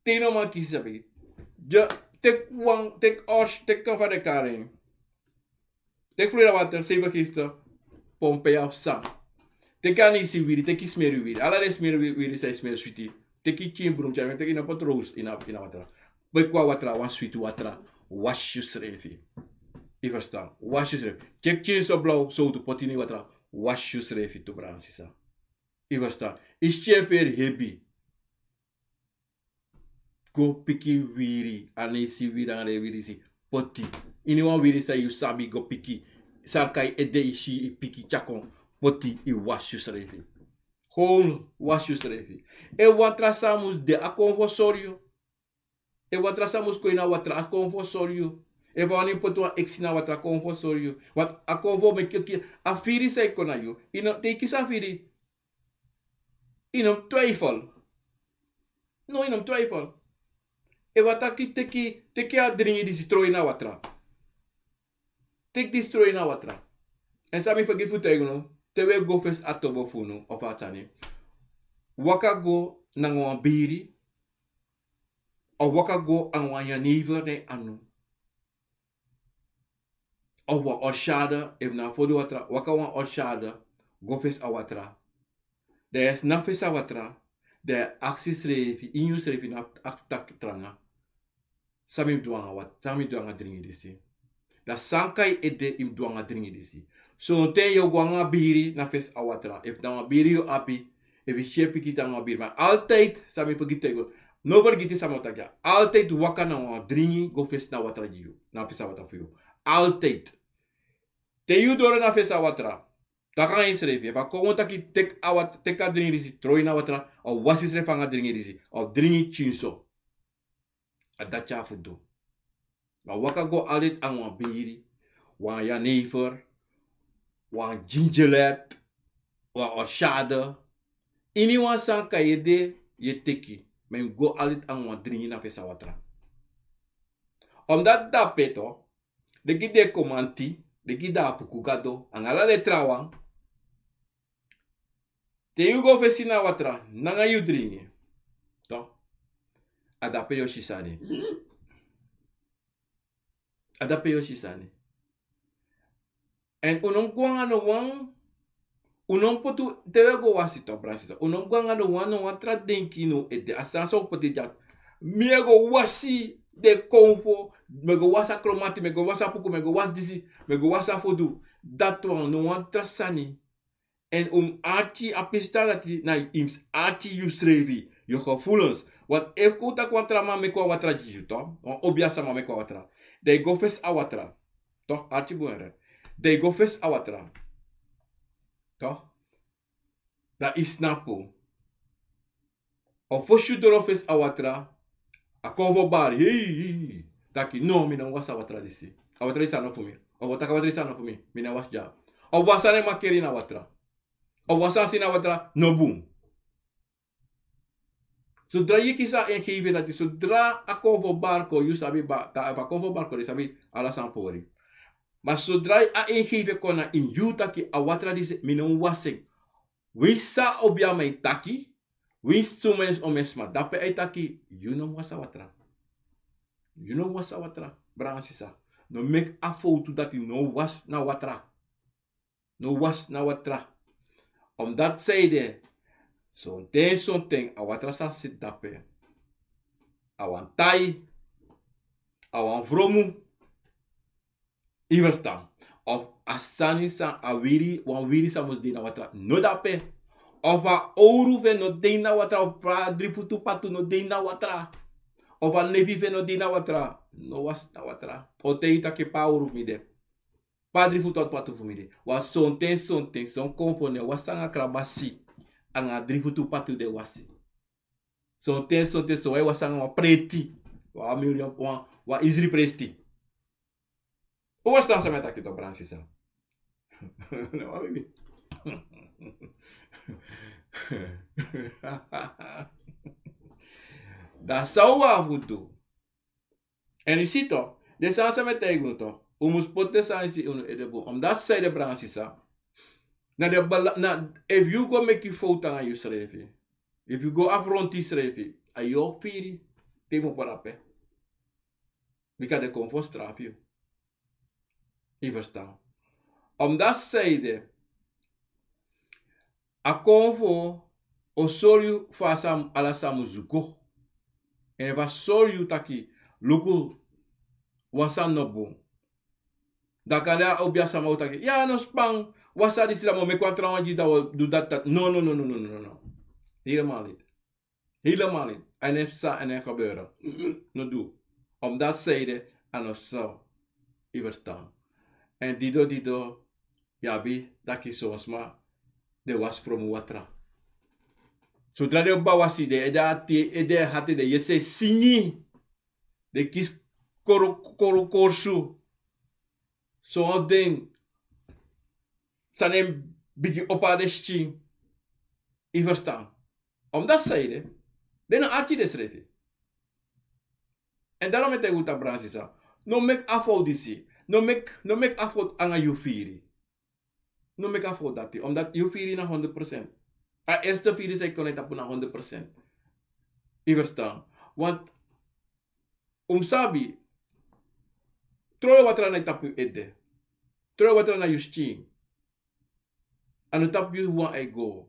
Te yu no man kisi, san begi? Dya, teki wan, teki ors, teki kan fa den kari en. Teki Florida water, seibi kista, pompe ya fu san. Teki a neisi wiri, teki smeri wiri. Ala den smeri wi-, wiri san e smeri switi. Teki pikin brumtya, teki, yu no poti rose ini a, ini a watra. Meki wan watra, wan switi watra. Wasi yusrefi. Yu ferstan? Wasi yusrefi. Teki pikin so blaw, sowtu, poti ini watra. Wasi yusrefi tu, Brada nanga sisa. Yu ferstan? Yu skin e feri hebi. Go piki wiri, a neisi wiri, a neisi wiri disi, poti. Ini wan wiri san yu sabi, go piki. San kai ede, yu si, yu piki, tyari kon, poti, yu wasi yusrefi. Kon wasi yusrefi. Efu watra san mus de, a kon fu sori yu. Efu watra san mus kon ini a watra, a kon fu sori yu. Efu a wani poti wan eksi na watra, a kon fu sori yu. Want a kon fu meki yu ki-, a firi san e kon na yu. Yu no, te yu kisi a firi, yu no mus twijfel. No, yu no mus twijfel. Efu a taki teki, teki a dringi disi, tron ini a watra. Teki disi, tron ini a watra. Èn san mi fergiti fu taigi unu, te un e go fesi a tobo fu unu, of a sani, waka go nanga wan biri, of waka go nanga wan jenever na yu anu. Of wan orshade, efu na fu du watra, waka wan orshade, go fesi a watra. Dan yu e sna fesi a watra, dan yu e aksi srefi, ini yusrefi na aksi taki tranga. San mi du nanga wat-, san mi du nanga dringi disi? Dan san kon na yu ede yu mus du nanga dringi disi? Sonten yu o go nanga biri na fesi a watra. Efu na wan biri yu abi, efu yu si en pikin te nanga biri. Ma altijd, san mi fergiti taigi unu. No fergiti san mi o taki ya. Altijd waka nanga wan dringi go fesi na watra gi yu. Na fesi a watra fu yu. Altijd. Te yu doro na fesi a watra. Taki nanga yusrefi. Efu a kon taki teki a wat-, teki a dringi disi, tron ini a watra, of wasi yusrefi nanga dringi disi, of dringi pikinso. A dati a fu du. Ma waka go altijd nanga wan biri, wan jenever, wan gingerlet, wan orshade. Iniwan san kon na yu ede, yu e teki. Ma yu mus go altijd nanga wan dringi na fesi a watra. Omdati dape toch, den gi den komanti, den gi den a puku gado, nanga ala den trawan. Te yu go fesi na watra, nanga yu dringi. Toch. A dape yu o si sani. A dape yu o si sani. En un no mus go nanga no wan, un no mus poti, te un e go wasi toch, brada, sisa. Un no mus go nanga no wan, no wan tra denki ini un ede. A sani san un poti dya. Mi e go wasi den konfo, mi e go wasi a kromati, mi e go wasi a puku, mi e go wasi disi, mi e go wasi a fodu. Dati wan, no wan tra sani. En un mus arki a pisi taki na yu mus arki yusrefi, yu gevoelens. Want efu kon taki wan tra man meki wan watra gi yu toch, wan obiasama meki wan watra. Dan yu go fesi a watra. Toch, arki bun. Dan yu go fesi a watra. Toch? Dan yu snapu. Of fosi yu doro fesi a watra, a konfo bari. Hei, hei, hei. Taki, no, mi no wasi a watra disi. A watra disi a no fu mi. Of a taki a watra disi a no fu mi. Mi no wasi dya. Of wan sani e makeri na watra. Of wan sani si na watra, no bun. Sodra yu kisi a ingeving dati, sodra a konfo bari kon, yu sabi ba, ta, efu a konfo bari kon, den sabi ala san pori. Ma sodra a ingeving kon na ini yu taki a watra disi, mi no wasi en. Winsi san obiaman e taki, winsi suma, winsi omeni sma, dape a e taki, yu no mus wasi a watra. Yu no mus wasi a watra, brada, sisa. No meki a fowtu dati, no wasi na watra. No wasi na watra. Omdati sanede, sonten, sonten, a watra san seti dape, a wani tai, a wani fromu. Yu ferstan? Of a sani san a wiri, wan wiri san mus de ini a watra, no dape. Of a owru fu en no de ini a watra, of a drifutu patu no de ini a watra. Of a nefi fu en no de ini a watra, no wasi na watra. O taigi yu taki pe a owru fu mi de. Pe a drifutu patu fu mi de. Wan sonten, sonten, son konfo no e wasi nanga krabasi. Nanga drifutu patu den e wasi. Sonten, sonten, son wan e wasi nanga wan preti. Wan miliyon, wan, wan isri presti. Un ferstan san mi e taki toch, brada, sisa? No, wan bibi. Dan san un abi fu du? En yu si toch, den sani san mi e taigi unu toch, un mus poti den sani disi ini unu ede bun. Omdati sanede, brada, sisa, na den bala-, na, efu yu go meki fowtu nanga yusrefi, efu yu go afronti yusrefi, a yu o firi te yu mus opo dape. Bika den konfo o strafu yu. Yu ferstan? Omdati sanede, a konfo o sori yu fa san, ala san mus go. En efu a sori yu taki, luku, wan sani no bun. Dan kande a obiasama o taki, ya, no span, wasi a disi, dan mi o meki wan trawan gi yu, dan wi o du dati, dati. No, no, no. Helemaal niet. Helemaal niet. A no e psa, a no e gebeuren. No du. Omdati sanede, a no so. Yu ferstan? En dido, dido, yu abi taki son sma den wasi fromu watra. Sodra den o bari wasi, den ede ati, ede hati, den yesi en singi. Den kisi koro, koro, korsu. Son fu den sani e bigin opo na den skin. Yu ferstan? Omdati sanede, den no arki densrefi. En daarom mi e taigi unu taki, brada, sisa, no meki a fowtu disi. No meki, no meki a fowtu nanga yu firi. No meki a fowtu dati. Omdati yu firi na honderd procent. A eerste firi san e kon na yu tapu na honderd procent. Yu ferstan? Want un mus sabi, tron watra na yu tapu yu ede. Tron watra na yu skin. A no tapu yu wan e go.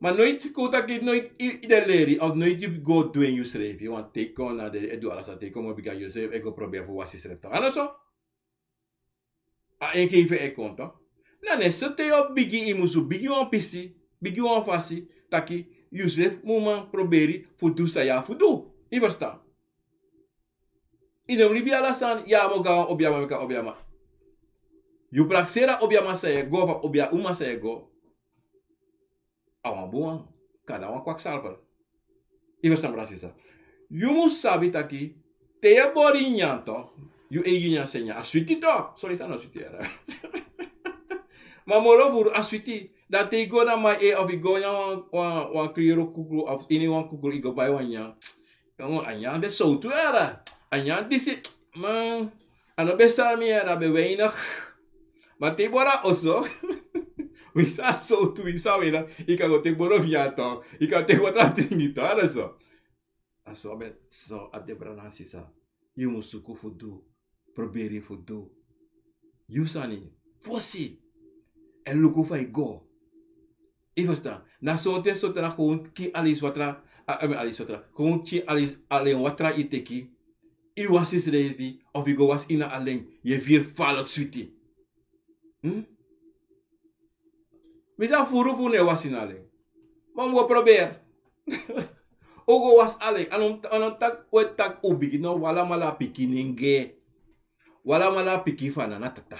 Ma noiti kon taki noiti yu de leri of noiti yu go dwen yusrefi. Wan teki kon na de e du ala sani teki kon mo bigin a yusrefi e go proberi fu wasi srefi tok a no so. A en kei fu e kon tok. Na ne so te yu o bigin yu musu bigin wan pisi, bigin wan fasi taki yusrefi mu man proberi fu du san yu abi fu du. Yu ferstan? Yu no mus libi ala sani yu abi o go na wan obiaman meki a obiaman. Yu prakseri a obiaman san yu e go fu a obia uma san yu e go. A wan bun wan. Kan na wan kwaksalfer. Yu ferstan brada sisa? Yu mus sabi taki te yu e bori nyanyan tok, yu eigi nyanyan san yu nyan a switi tok. Sori san no switi yara. Ma moro furu a switi. Dan te yu go na mai e of yu go na wan kriyoro kukru of ini wan kukru yu go bai wan nyanyan. A nyanyan ben sowtu yara. A nyanyan disi. Man, a no ben sara mi yara ben weinig. Ma te yu bori a oso, winsi a sowtu winsi a weinig, yu kan go teki boro fu nyanyan tok, yu kan teki watra dringi tok a no so. A so a ben so a de brada nanga sisa. Yu mus suku fu du. Proberi fu du yu sani fosi. Èn luku fa yu go. Yu ferstan? Na sonten sonten na kon kin alisi watra. Kon kin alisi watra yu teki. Yu wasi srefi of yu go wasi ini a alen. Yu e firi faliki switi. Mi sa furu fu no e wasi ini alen. Ma un go proberi. Un go wasi alen a no taki un e taki un bigin no un alamala a pikin nenge. Un alamala a pikin fu a nana tata.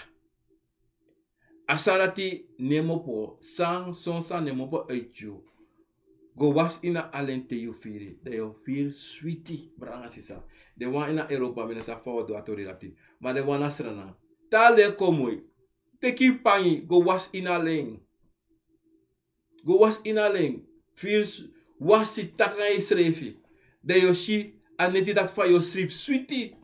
A sani dati no e mopo san son sani no e mopo uiti yu. Go wasi ini a alen te yu firi dan yu o firi switi brada nanga sisa. Den wan ini a europa mi no sabi fa un o du a tori dati. Ma den wan na srana te a len kon moi. Teki yu pangi go wasi ini a len. Go wasi ini a len. Firi wasi taki nanga yusrefi. Dan yu o si a neti dati fa yu o sripi switi.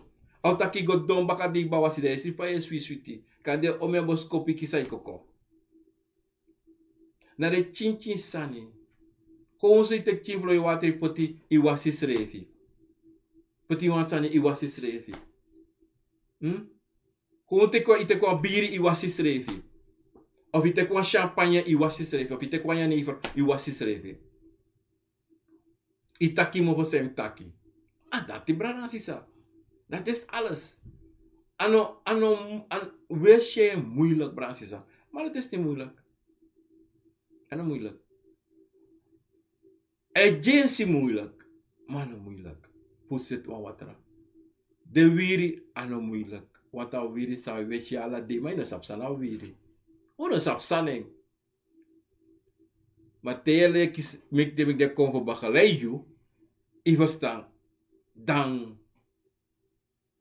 A o taki yu go don baka di yu ban wasi dan yu e sripi fa yu e switi switi. Kan den omen boskopu yu kisi a yu koko. Na den pikinpikin sani. Kon un so yu teki pikin flo yu watra yu poti yu wasi srefi. Poti yu wan sani yu wasi srefi. Kon un teki wan yu teki wan biri yu wasi srefi. Of yu teki wan champagne yu wasi srefi of yu teki wan jenever yu wasi srefi. Yu taki yu mofo san yu mus taki. A dati brada nanga sisa. Dati esi ales. A no a no wesi en muilik brada nanga sisa. Ma dati esi ni muilik. A no muilik. A e gi en si muilik. Ma a no muilik fu seti wan watra. Den wiri a no muilik. Wanta wiri san wesi ala dei ma yu no sabi san na wiri. Un no sabi san nen. Ma te yu e leki meki den meki den kon fu bakalei yu. Yu ferstan? Dan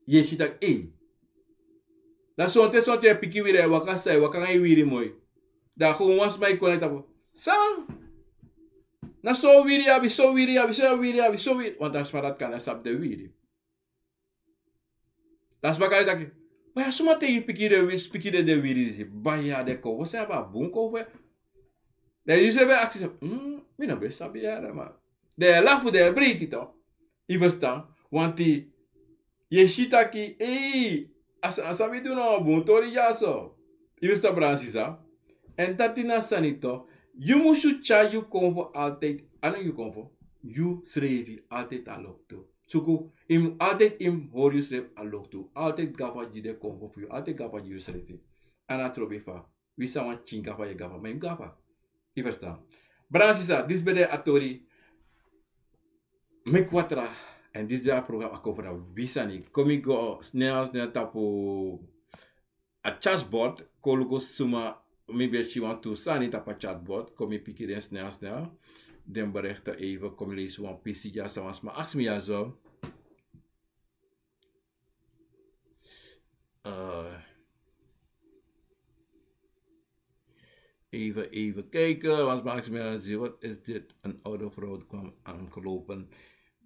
yu e si tak' ei. Na sonten sonten yu e piki wiri a e waka san e waka nanga yu wiri moi. Dan a kon wan sma e kon na yu tapu. San? Na so wiri yu abi so wiri yu abi so wiri yu abi so wiri wan tan sma dati kan na sabi den wiri. Dan sma kan yu taki. Baya suma te yu piki den wiri disi baya den kon fu san yu abi a bun kon fu en. Dan yu srefi e aksi. Mi no ben sabi yara ma den e lafu den e breiti to. Yu ferstan? Wanti yu e si taki ei, a san san mi du na wan bun tori dyaso. Yu ferstan brada sisa? Èn dati na sani to. Yu musu tyari yu kon fu altid a no yu kon fu yu srefi altid a loktu. Suku yu mus altid yu mus hori yusrefi a loktu altid gafa gi den kon fu yu altid gafa gi yusrefi. A na trobi fa wi san wan pikin gafa yu e gafa ma yu mus gafa. Yu ferstan? Brada sisa disi ben de a tori. Meki watra. Èn disi de a program a kon fu na wi sani kon mi go snel snel tapu a chatbord. Kon luku suma mi ben si wantu sani tapu a chatbord kon mi piki den snel snel. Den berekte even kon mi leisi wan pisi dyaso wan sma aksi mi dyaso. Even even kijken want maak me zie wat is dit, een oude vrouw kwam aangelopen.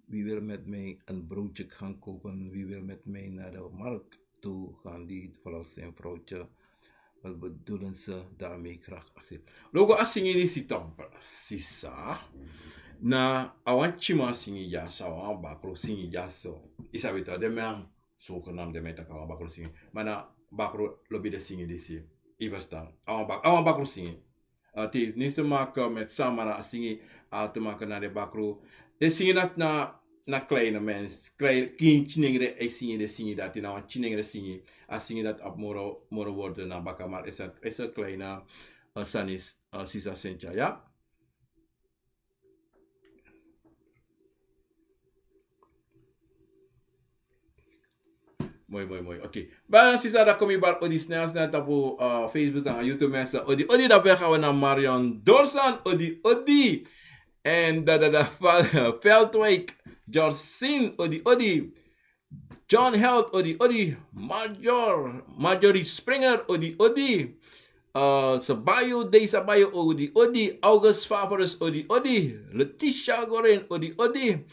Wie wil met mij een broodje gaan kopen wie wil met mij naar de markt toe gaan die vrouw zijn vrouwtje. Wat bedoelen ze daarmee graag actie? Logo a singi disi tok. Sisa. Na a wan tyiman singi dyaso a wan bakru singi dyaso. Yu sabi tu a den man. Sogenam den man e taki a wan bakru singi ma na bakru lobi den singi disi. Yu ferstan? A wan bakru singi. Het heeft niks te maken met Samara singi, a te maken na de bakru. De singi dat na, na kleine mens, klein, kin chinengre e singi de singi dat na wan chinengre singi. A singi dat op moro, moro worden na bakamar is het, is het kleine, uh, sanis, uh, sisa sencha, ja? Moi, moi, moi. Oké. Bana sisa, dan kon mi bari odi snel, snel tapu, uh, Facebook nanga YouTube mensen. Odi, odi, dan ben gaan we naar Marion Dorsan. Odi, odi. En da, da, da, Val-, Veldwijk. Jorsin, odi, odi. John Held, odi, odi. Major, Marjorie Springer, odi, odi. Uh, Sabayo, Dei Sabayo, odi, odi. August Favorus, odi, odi. Letitia Gorin, odi, odi.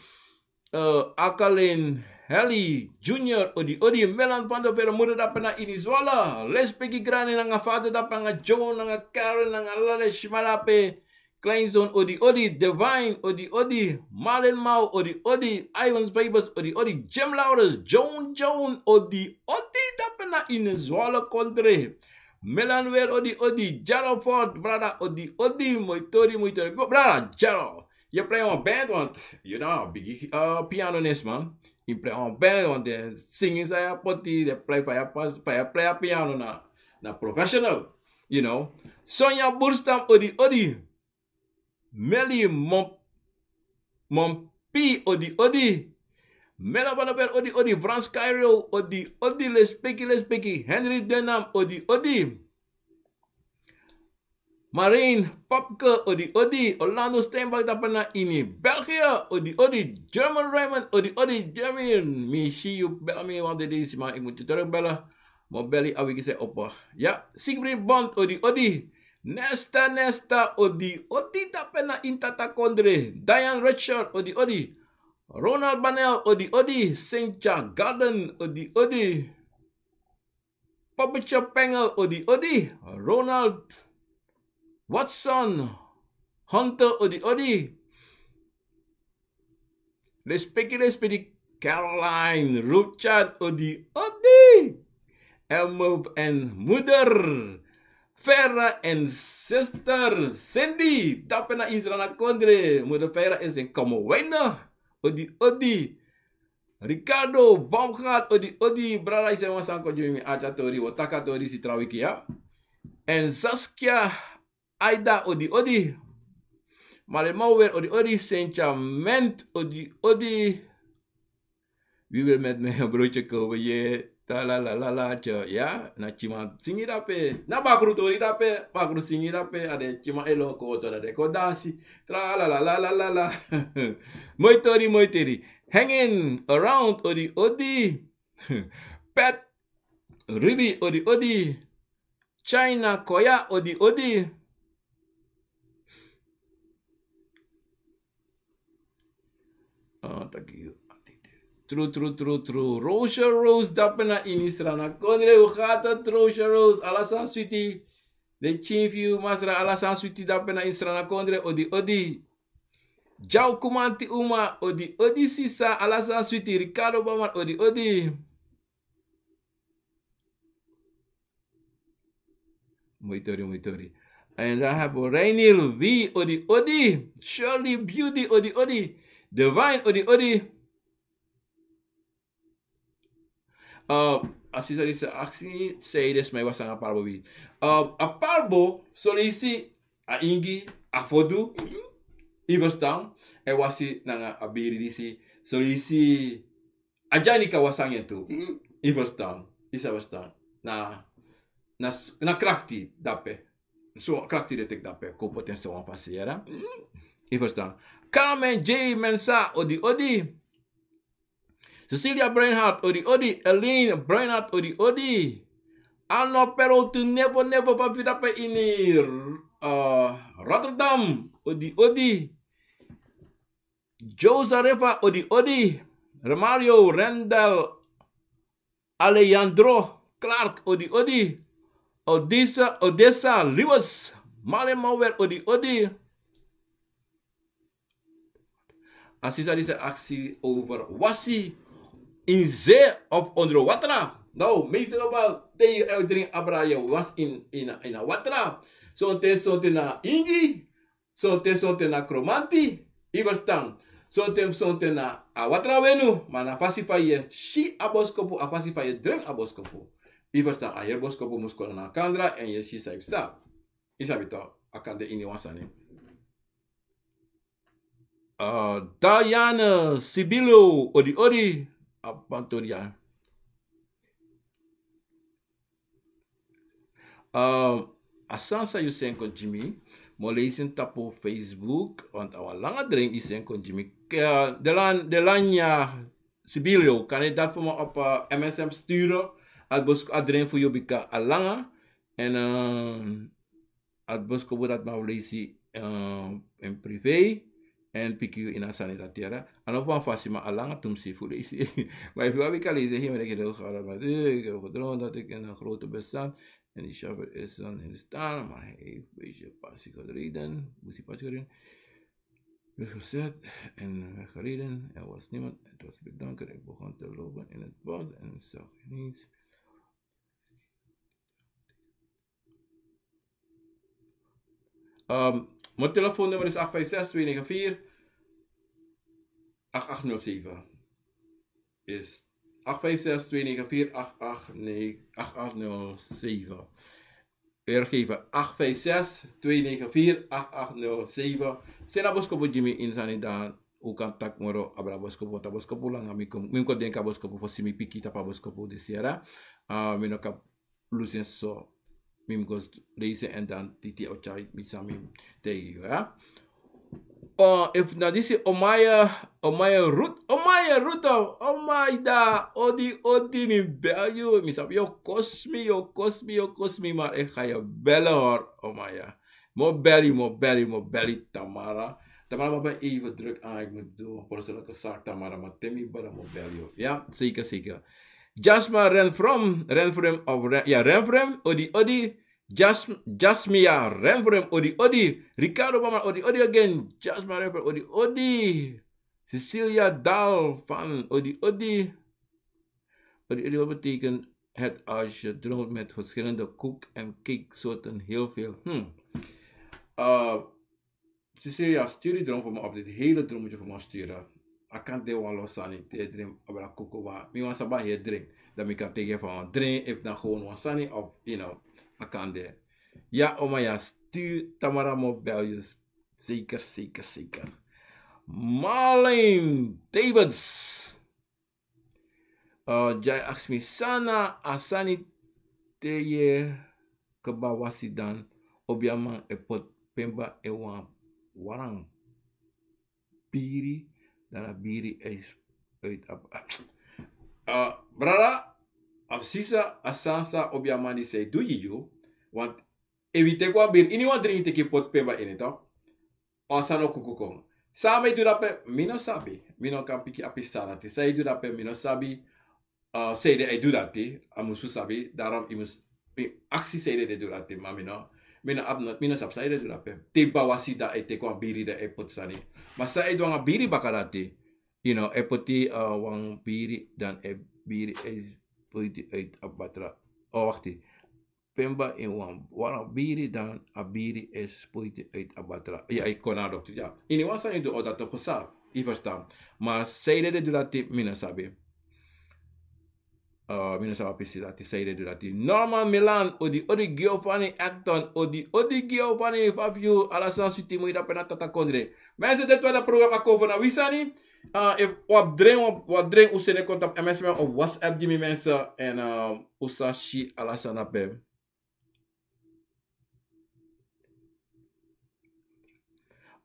Uh, Akalin Heli Junior, odi, odi. Melan van der Vere, moeder dapena ini Zwolle. Respeki grani nanga vader dapena Joe, nanga Karen, nanga Lale Shimarape. Kleinzoon, odi, odi. Divine, odi, odi. Marlon Mau, odi, odi. Ivan Vibers, odi, odi. Jim Laurens, Joan, Joan, odi, odi. Dapena ini Zwolle kondre. Melan weer, odi, odi. Jaro Ford, brada, odi, odi. Moi tori, moi tori. Brada, Jaro. Yu e play wan band, want, you know, bigi, uh, piano nes, man. Yu e play wan band, want den singi san yu e poti, den play fa yu e pas-, fa yu e play a piano na, na professional, you know. Sonia Burstam, odi, odi. Meli Mom-, Mompi, odi, odi. Mela Banaber, odi, odi. Frans Cairo, odi, odi. Lespeki, lespeki. Henry Denham, odi, odi. Marijn Papke, odi, odi. Orlando Steinbach, dapena ini België, odi, odi. German Raymond, odi, odi. German, mi si yu bel mi wan dei disi, ma ik moet je terugbellen. Ma beli a wiki se opo. Ja, Siegfried Bond, odi, odi. Nesta, Nesta, odi, odi. Dapena ini Tata Kondre. Diane Richard, odi, odi. Ronald Banel, odi, odi. Sencha Garden, odi, odi. Papicha Pengel, odi, odi. Ronald Watson Hunter, odi, odi. Respeki, respeki. Caroline Richard, odi, odi. En mo-, en moeder Vera en zuster Cindy. Dapena ini Sranan Kondre. Moeder Vera is in Komowina. Odi, odi. Ricardo Baumgart, odi, odi, brada, yu sabi wan sani kon gi mi, mi ati a tori, wi o taki a tori disi tra wiki, ya. En Saskia Aida, odi, odi. Marlon Mauer, odi, odi. Sentia Ment, odi, odi. Wie wil met mij een broodje kopen? Yeah. Tra la la la la, tja, ya. Na Tjiman singi dape. Na bakru tori dape. Bakru singi dape. A de Tjiman e lon koto, dan den kon dansi. Tra la la la la la. Moi tori, moi tori. Hanging around, odi, odi. Pet Ruby, odi, odi. China Koya, odi, odi. Ah, taki yu. Tru, tru, tru, tru. Roosje Roos, dapena ini Sranan Kondre. Hoe gaat het, Roosje Roos? Ala sani switi. Den pikin fu yu, masra, ala sani switi, dapena ini Sranan Kondre, odi, odi. Jau Kumanti Uma, odi, odi, sisa, ala sani switi. Ricardo Bamar, odi, odi. Moi tori, moi tori. En dan hebben we Reiniel Wie, odi, odi. Shirley Beauty, odi, odi. Divine, odi, odi. Uh, a sisa disi aksi, sei disi, ma yu wasi nanga Parbo wi. Uh, a Parbo, solisi, a Ingi, a Fodu. Yu ferstan? A e wasi nanga a beri disi. Solisi, a Janika wasi nanga en tu. Yu ferstan? Yu sa ferstan? Na, na s-, na krakti dape. So krakti den teki dape. Kon poti en so wan fasi, ya. Yu ferstan? Carmen J Mensa, odi, odi. Cecilia Breinhart, odi, odi. Elaine Breinhart, odi, odi. Arno Perot, never, never, fa fu dape ini, uh, Rotterdam, odi, odi. Joe Zarefa, odi, odi. Romario Rendel Alejandro Clark, odi, odi. Odessa, Odessa Lewis, Male Mauer, odi, odi. A sisa disi aksi over wasi in zee of onder water. Nou, meestal wel, te yu e dringi abra, yu wasi in, in, in a water. Sonten, sonten na ingi. Sonten, sonten na kromanti. Yu ferstan? Sonten, sonten na a watra wenu. Ma na fasi fa yu e si a boskopu, a fasi fa yu e dren a boskopu. Yu ferstan? A heri boskopu mus kon na a kandra èn yu e si san yu psa. Yu sabi tok, a kan de ini wan sani. Diane Sibilo, odi odi. A pantoria. A sani san yu seni kon gi mi, mi o leisi en tapu Facebook, want a wan langa dren yu seni kon gi mi. Delanya Sibilo, kan yu dati fu mi op MSM sturu? A dren fu yu bika a langa. Èn a boskopu dati mi abi leisi en privé. Èn piki yu ini a sani dati yara. A no fu wan fasi, ma a langa tumsi fu leisi. Ma efu yu abi kan leisi en, yu mereki den gara, ma yu e gedroom dati ken na grote bestaan. En die sjaffer is dan in de staan, maar hij heeft een beetje passie gereden. Moest hij passie gereden? Werd gezet en weggereden. Er was niemand. Het was donker. Ik begon te lopen in het bos en zag ineens. Mijn telefoonnummer is acht vijf zes twee negen vier acht acht nul zeven. Is acht vijf zes twee negen vier acht acht nul zeven. Weer geven, acht vijf zes twee negen vier acht acht nul zeven. Seni a boskopu gi mi, ini sani dan un kan taki moro abra boskopu, want a boskopu langa mi kon, mi kon denki a boskopu fosi mi piki tapu a boskopu disi yara. Mi no kan lusu en so. Mi mus go leisi en dan titi o tyari mi san mi taigi yu, ya. Efu na disi Omaya, Omaya Ruth, Omaya Ruth, Omaya da, odi, odi, mi bel yu, mi sabi yu o kosi mi, yu o kosi mi, yu o kosi mi, maar ik ga je bellen hoor, Omaya. Mi o bel yu, mi o bel yu, mi o bel yu, Tamara. Tamara, mi ben even druk aan, ik moet doen een persoonlijke zaak, Tamara, maar te mi bel dan mi o bel yu. Ja, zeker, zeker. Jasma Renfrom, Renfrom of Ren, ya, Renfrom, odi, odi. Jas, Jasmia Renfrom, odi, odi. Ricardo Mama, odi, odi again. Jasma Renfrom, odi, odi. Cecilia Dal van, odi, odi. Odi, odi, wat betekent het als je droomt met verschillende koek- en cakesoorten heel veel? Hmm. Eh, Cecilia, stuur die droom voor me op. Dit hele droomtje voor me sturen. A kan de wan lo sani, te dring abra kuku, ma mi wan sabi a heri dring. Dan mi kan taigi en van wan dring, efu dan gewoon wan sani, of, you know, a kan de. Ja, Omaya, stuur Tamara, mi o bel yu. Zeker, zeker, zeker. Marlene Davids. Eh, dya e aksi mi san na a sani te yu e kba wasi dan obiaman e poti pemba ini wan warang biri, dan a biri e spoiti a, a, a, brada, a sisa, a sani san obiaman disi e du gi yu, want efu yu teki wan biri, ini wan dringi teki yu poti pemba ini, toch? A sani o kuku kon. San a man e du dape, mi no sabi. Mi no kan piki a pisi san dati. San e du dape, mi no sabi. Eh, sanede a e du dati, a musu sabi. Daarom yu mus, yu mus aksi sanede den e du dati, ma mi no, mi no abi no, mi no sabi sanede den e du dape. Te kba wasi dan e teki wan biri dan e poti sani. Ma san e du nanga biri baka dati? Yu no, e poti, eh, wan biri, dan a biri e spoiti uit a batra. Oh, wakti. Pemba ini wan, wan biri, dan a biri e spoiti uit a batra. Ya, yu kon na a dokter, ya. Ini wan sani yu du, o dati o pasa, yu ferstan. Ma sanede den e du dati, mi no sabi. Eh, mi no sabi a pisi dati, sanede den e du dati. Norman Milan, odi, odi, Giovanni Acton, odi, odi, Giovanni, fa fu yu, ala sani switi, mu yu dape na Tata Kondre. Mensen, dit was het programma Cover na Wi Sani. Eh, efu wan dring, wan, wan dring un seni kon tapu MSM of WhatsApp gi mi, mensen. Èn, eh, un sa si ala sani dape.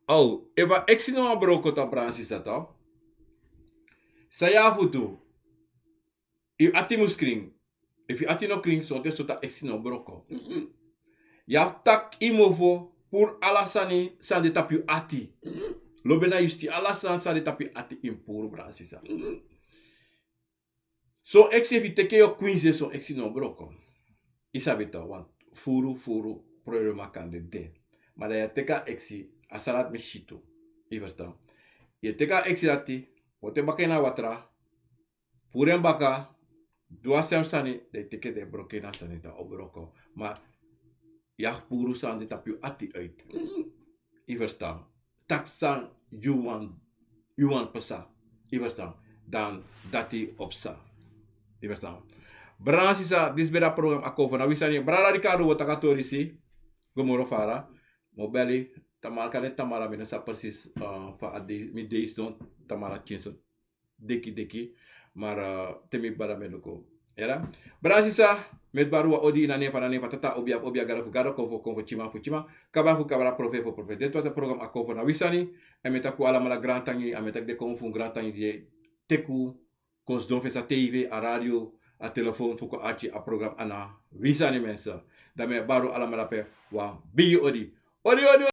Oh, efu a eksi no wan broko, toch, Francis, toch? San yu abi fu du? Yu ati mus krin. Efu yu ati no krin, sonten, sonten a eksi no broko. Yu abi fu taki yu mofo, puru ala sani san de tapu yu ati. Lobi na yu sti, ala sani san de tapu yu ati yu mus puru, brada, sisa. Son eksi, efu yu teki en, yu o kwinsi en, son eksi no broko. Yu sabi toch, want furu, furu problema kan de de. Ma dan yu e teki a eksi, a sani dati mi si tu. Yu ferstan? Yu e teki a eksi dati, poti en baka ini a watra, puru en baka, du a sem sani, dan yu teki en, dan yu broko en, a sani dan o broko. Ma Yu abi puru sani de tapu yu ati uit. Yu verstan? Taki san yu wani, yu wani pasa. Yu verstan? Dan dati o psa. Yu verstan? Brada nanga sisa, disi ben de a program Akomfo na wi sani. Brada Ricardo, wi o taki a tori, si. Go moro fara. Mi o beli Tamara, kande Tamara, mi no sabi precies, eh, fa a dei, mi dei sidon, Tamara tyari so deki deki. Maar, eh, te mi bari, mi e luku. Yere? Brada nanga sisa, mi e bari wan odi ini a nen fu, na nen fu Tata, obia, obia, Gado fu Gado, Konfo, Konfo, Tyiman fu Tyiman, Kaba fu Kaba, Profeti fu Profeti. Dati wani a program Akomfo na wi sani. Èn mi e taki un alamala grantangi, èn mi e taki den kon fu un grantangi di e teki un kon sidon fesi a tv, a radio, a telefon fu kon arki a program, a na wi sani, mensen. Dan mi e bari un alamala pe wan bigi odi. Odi, odi,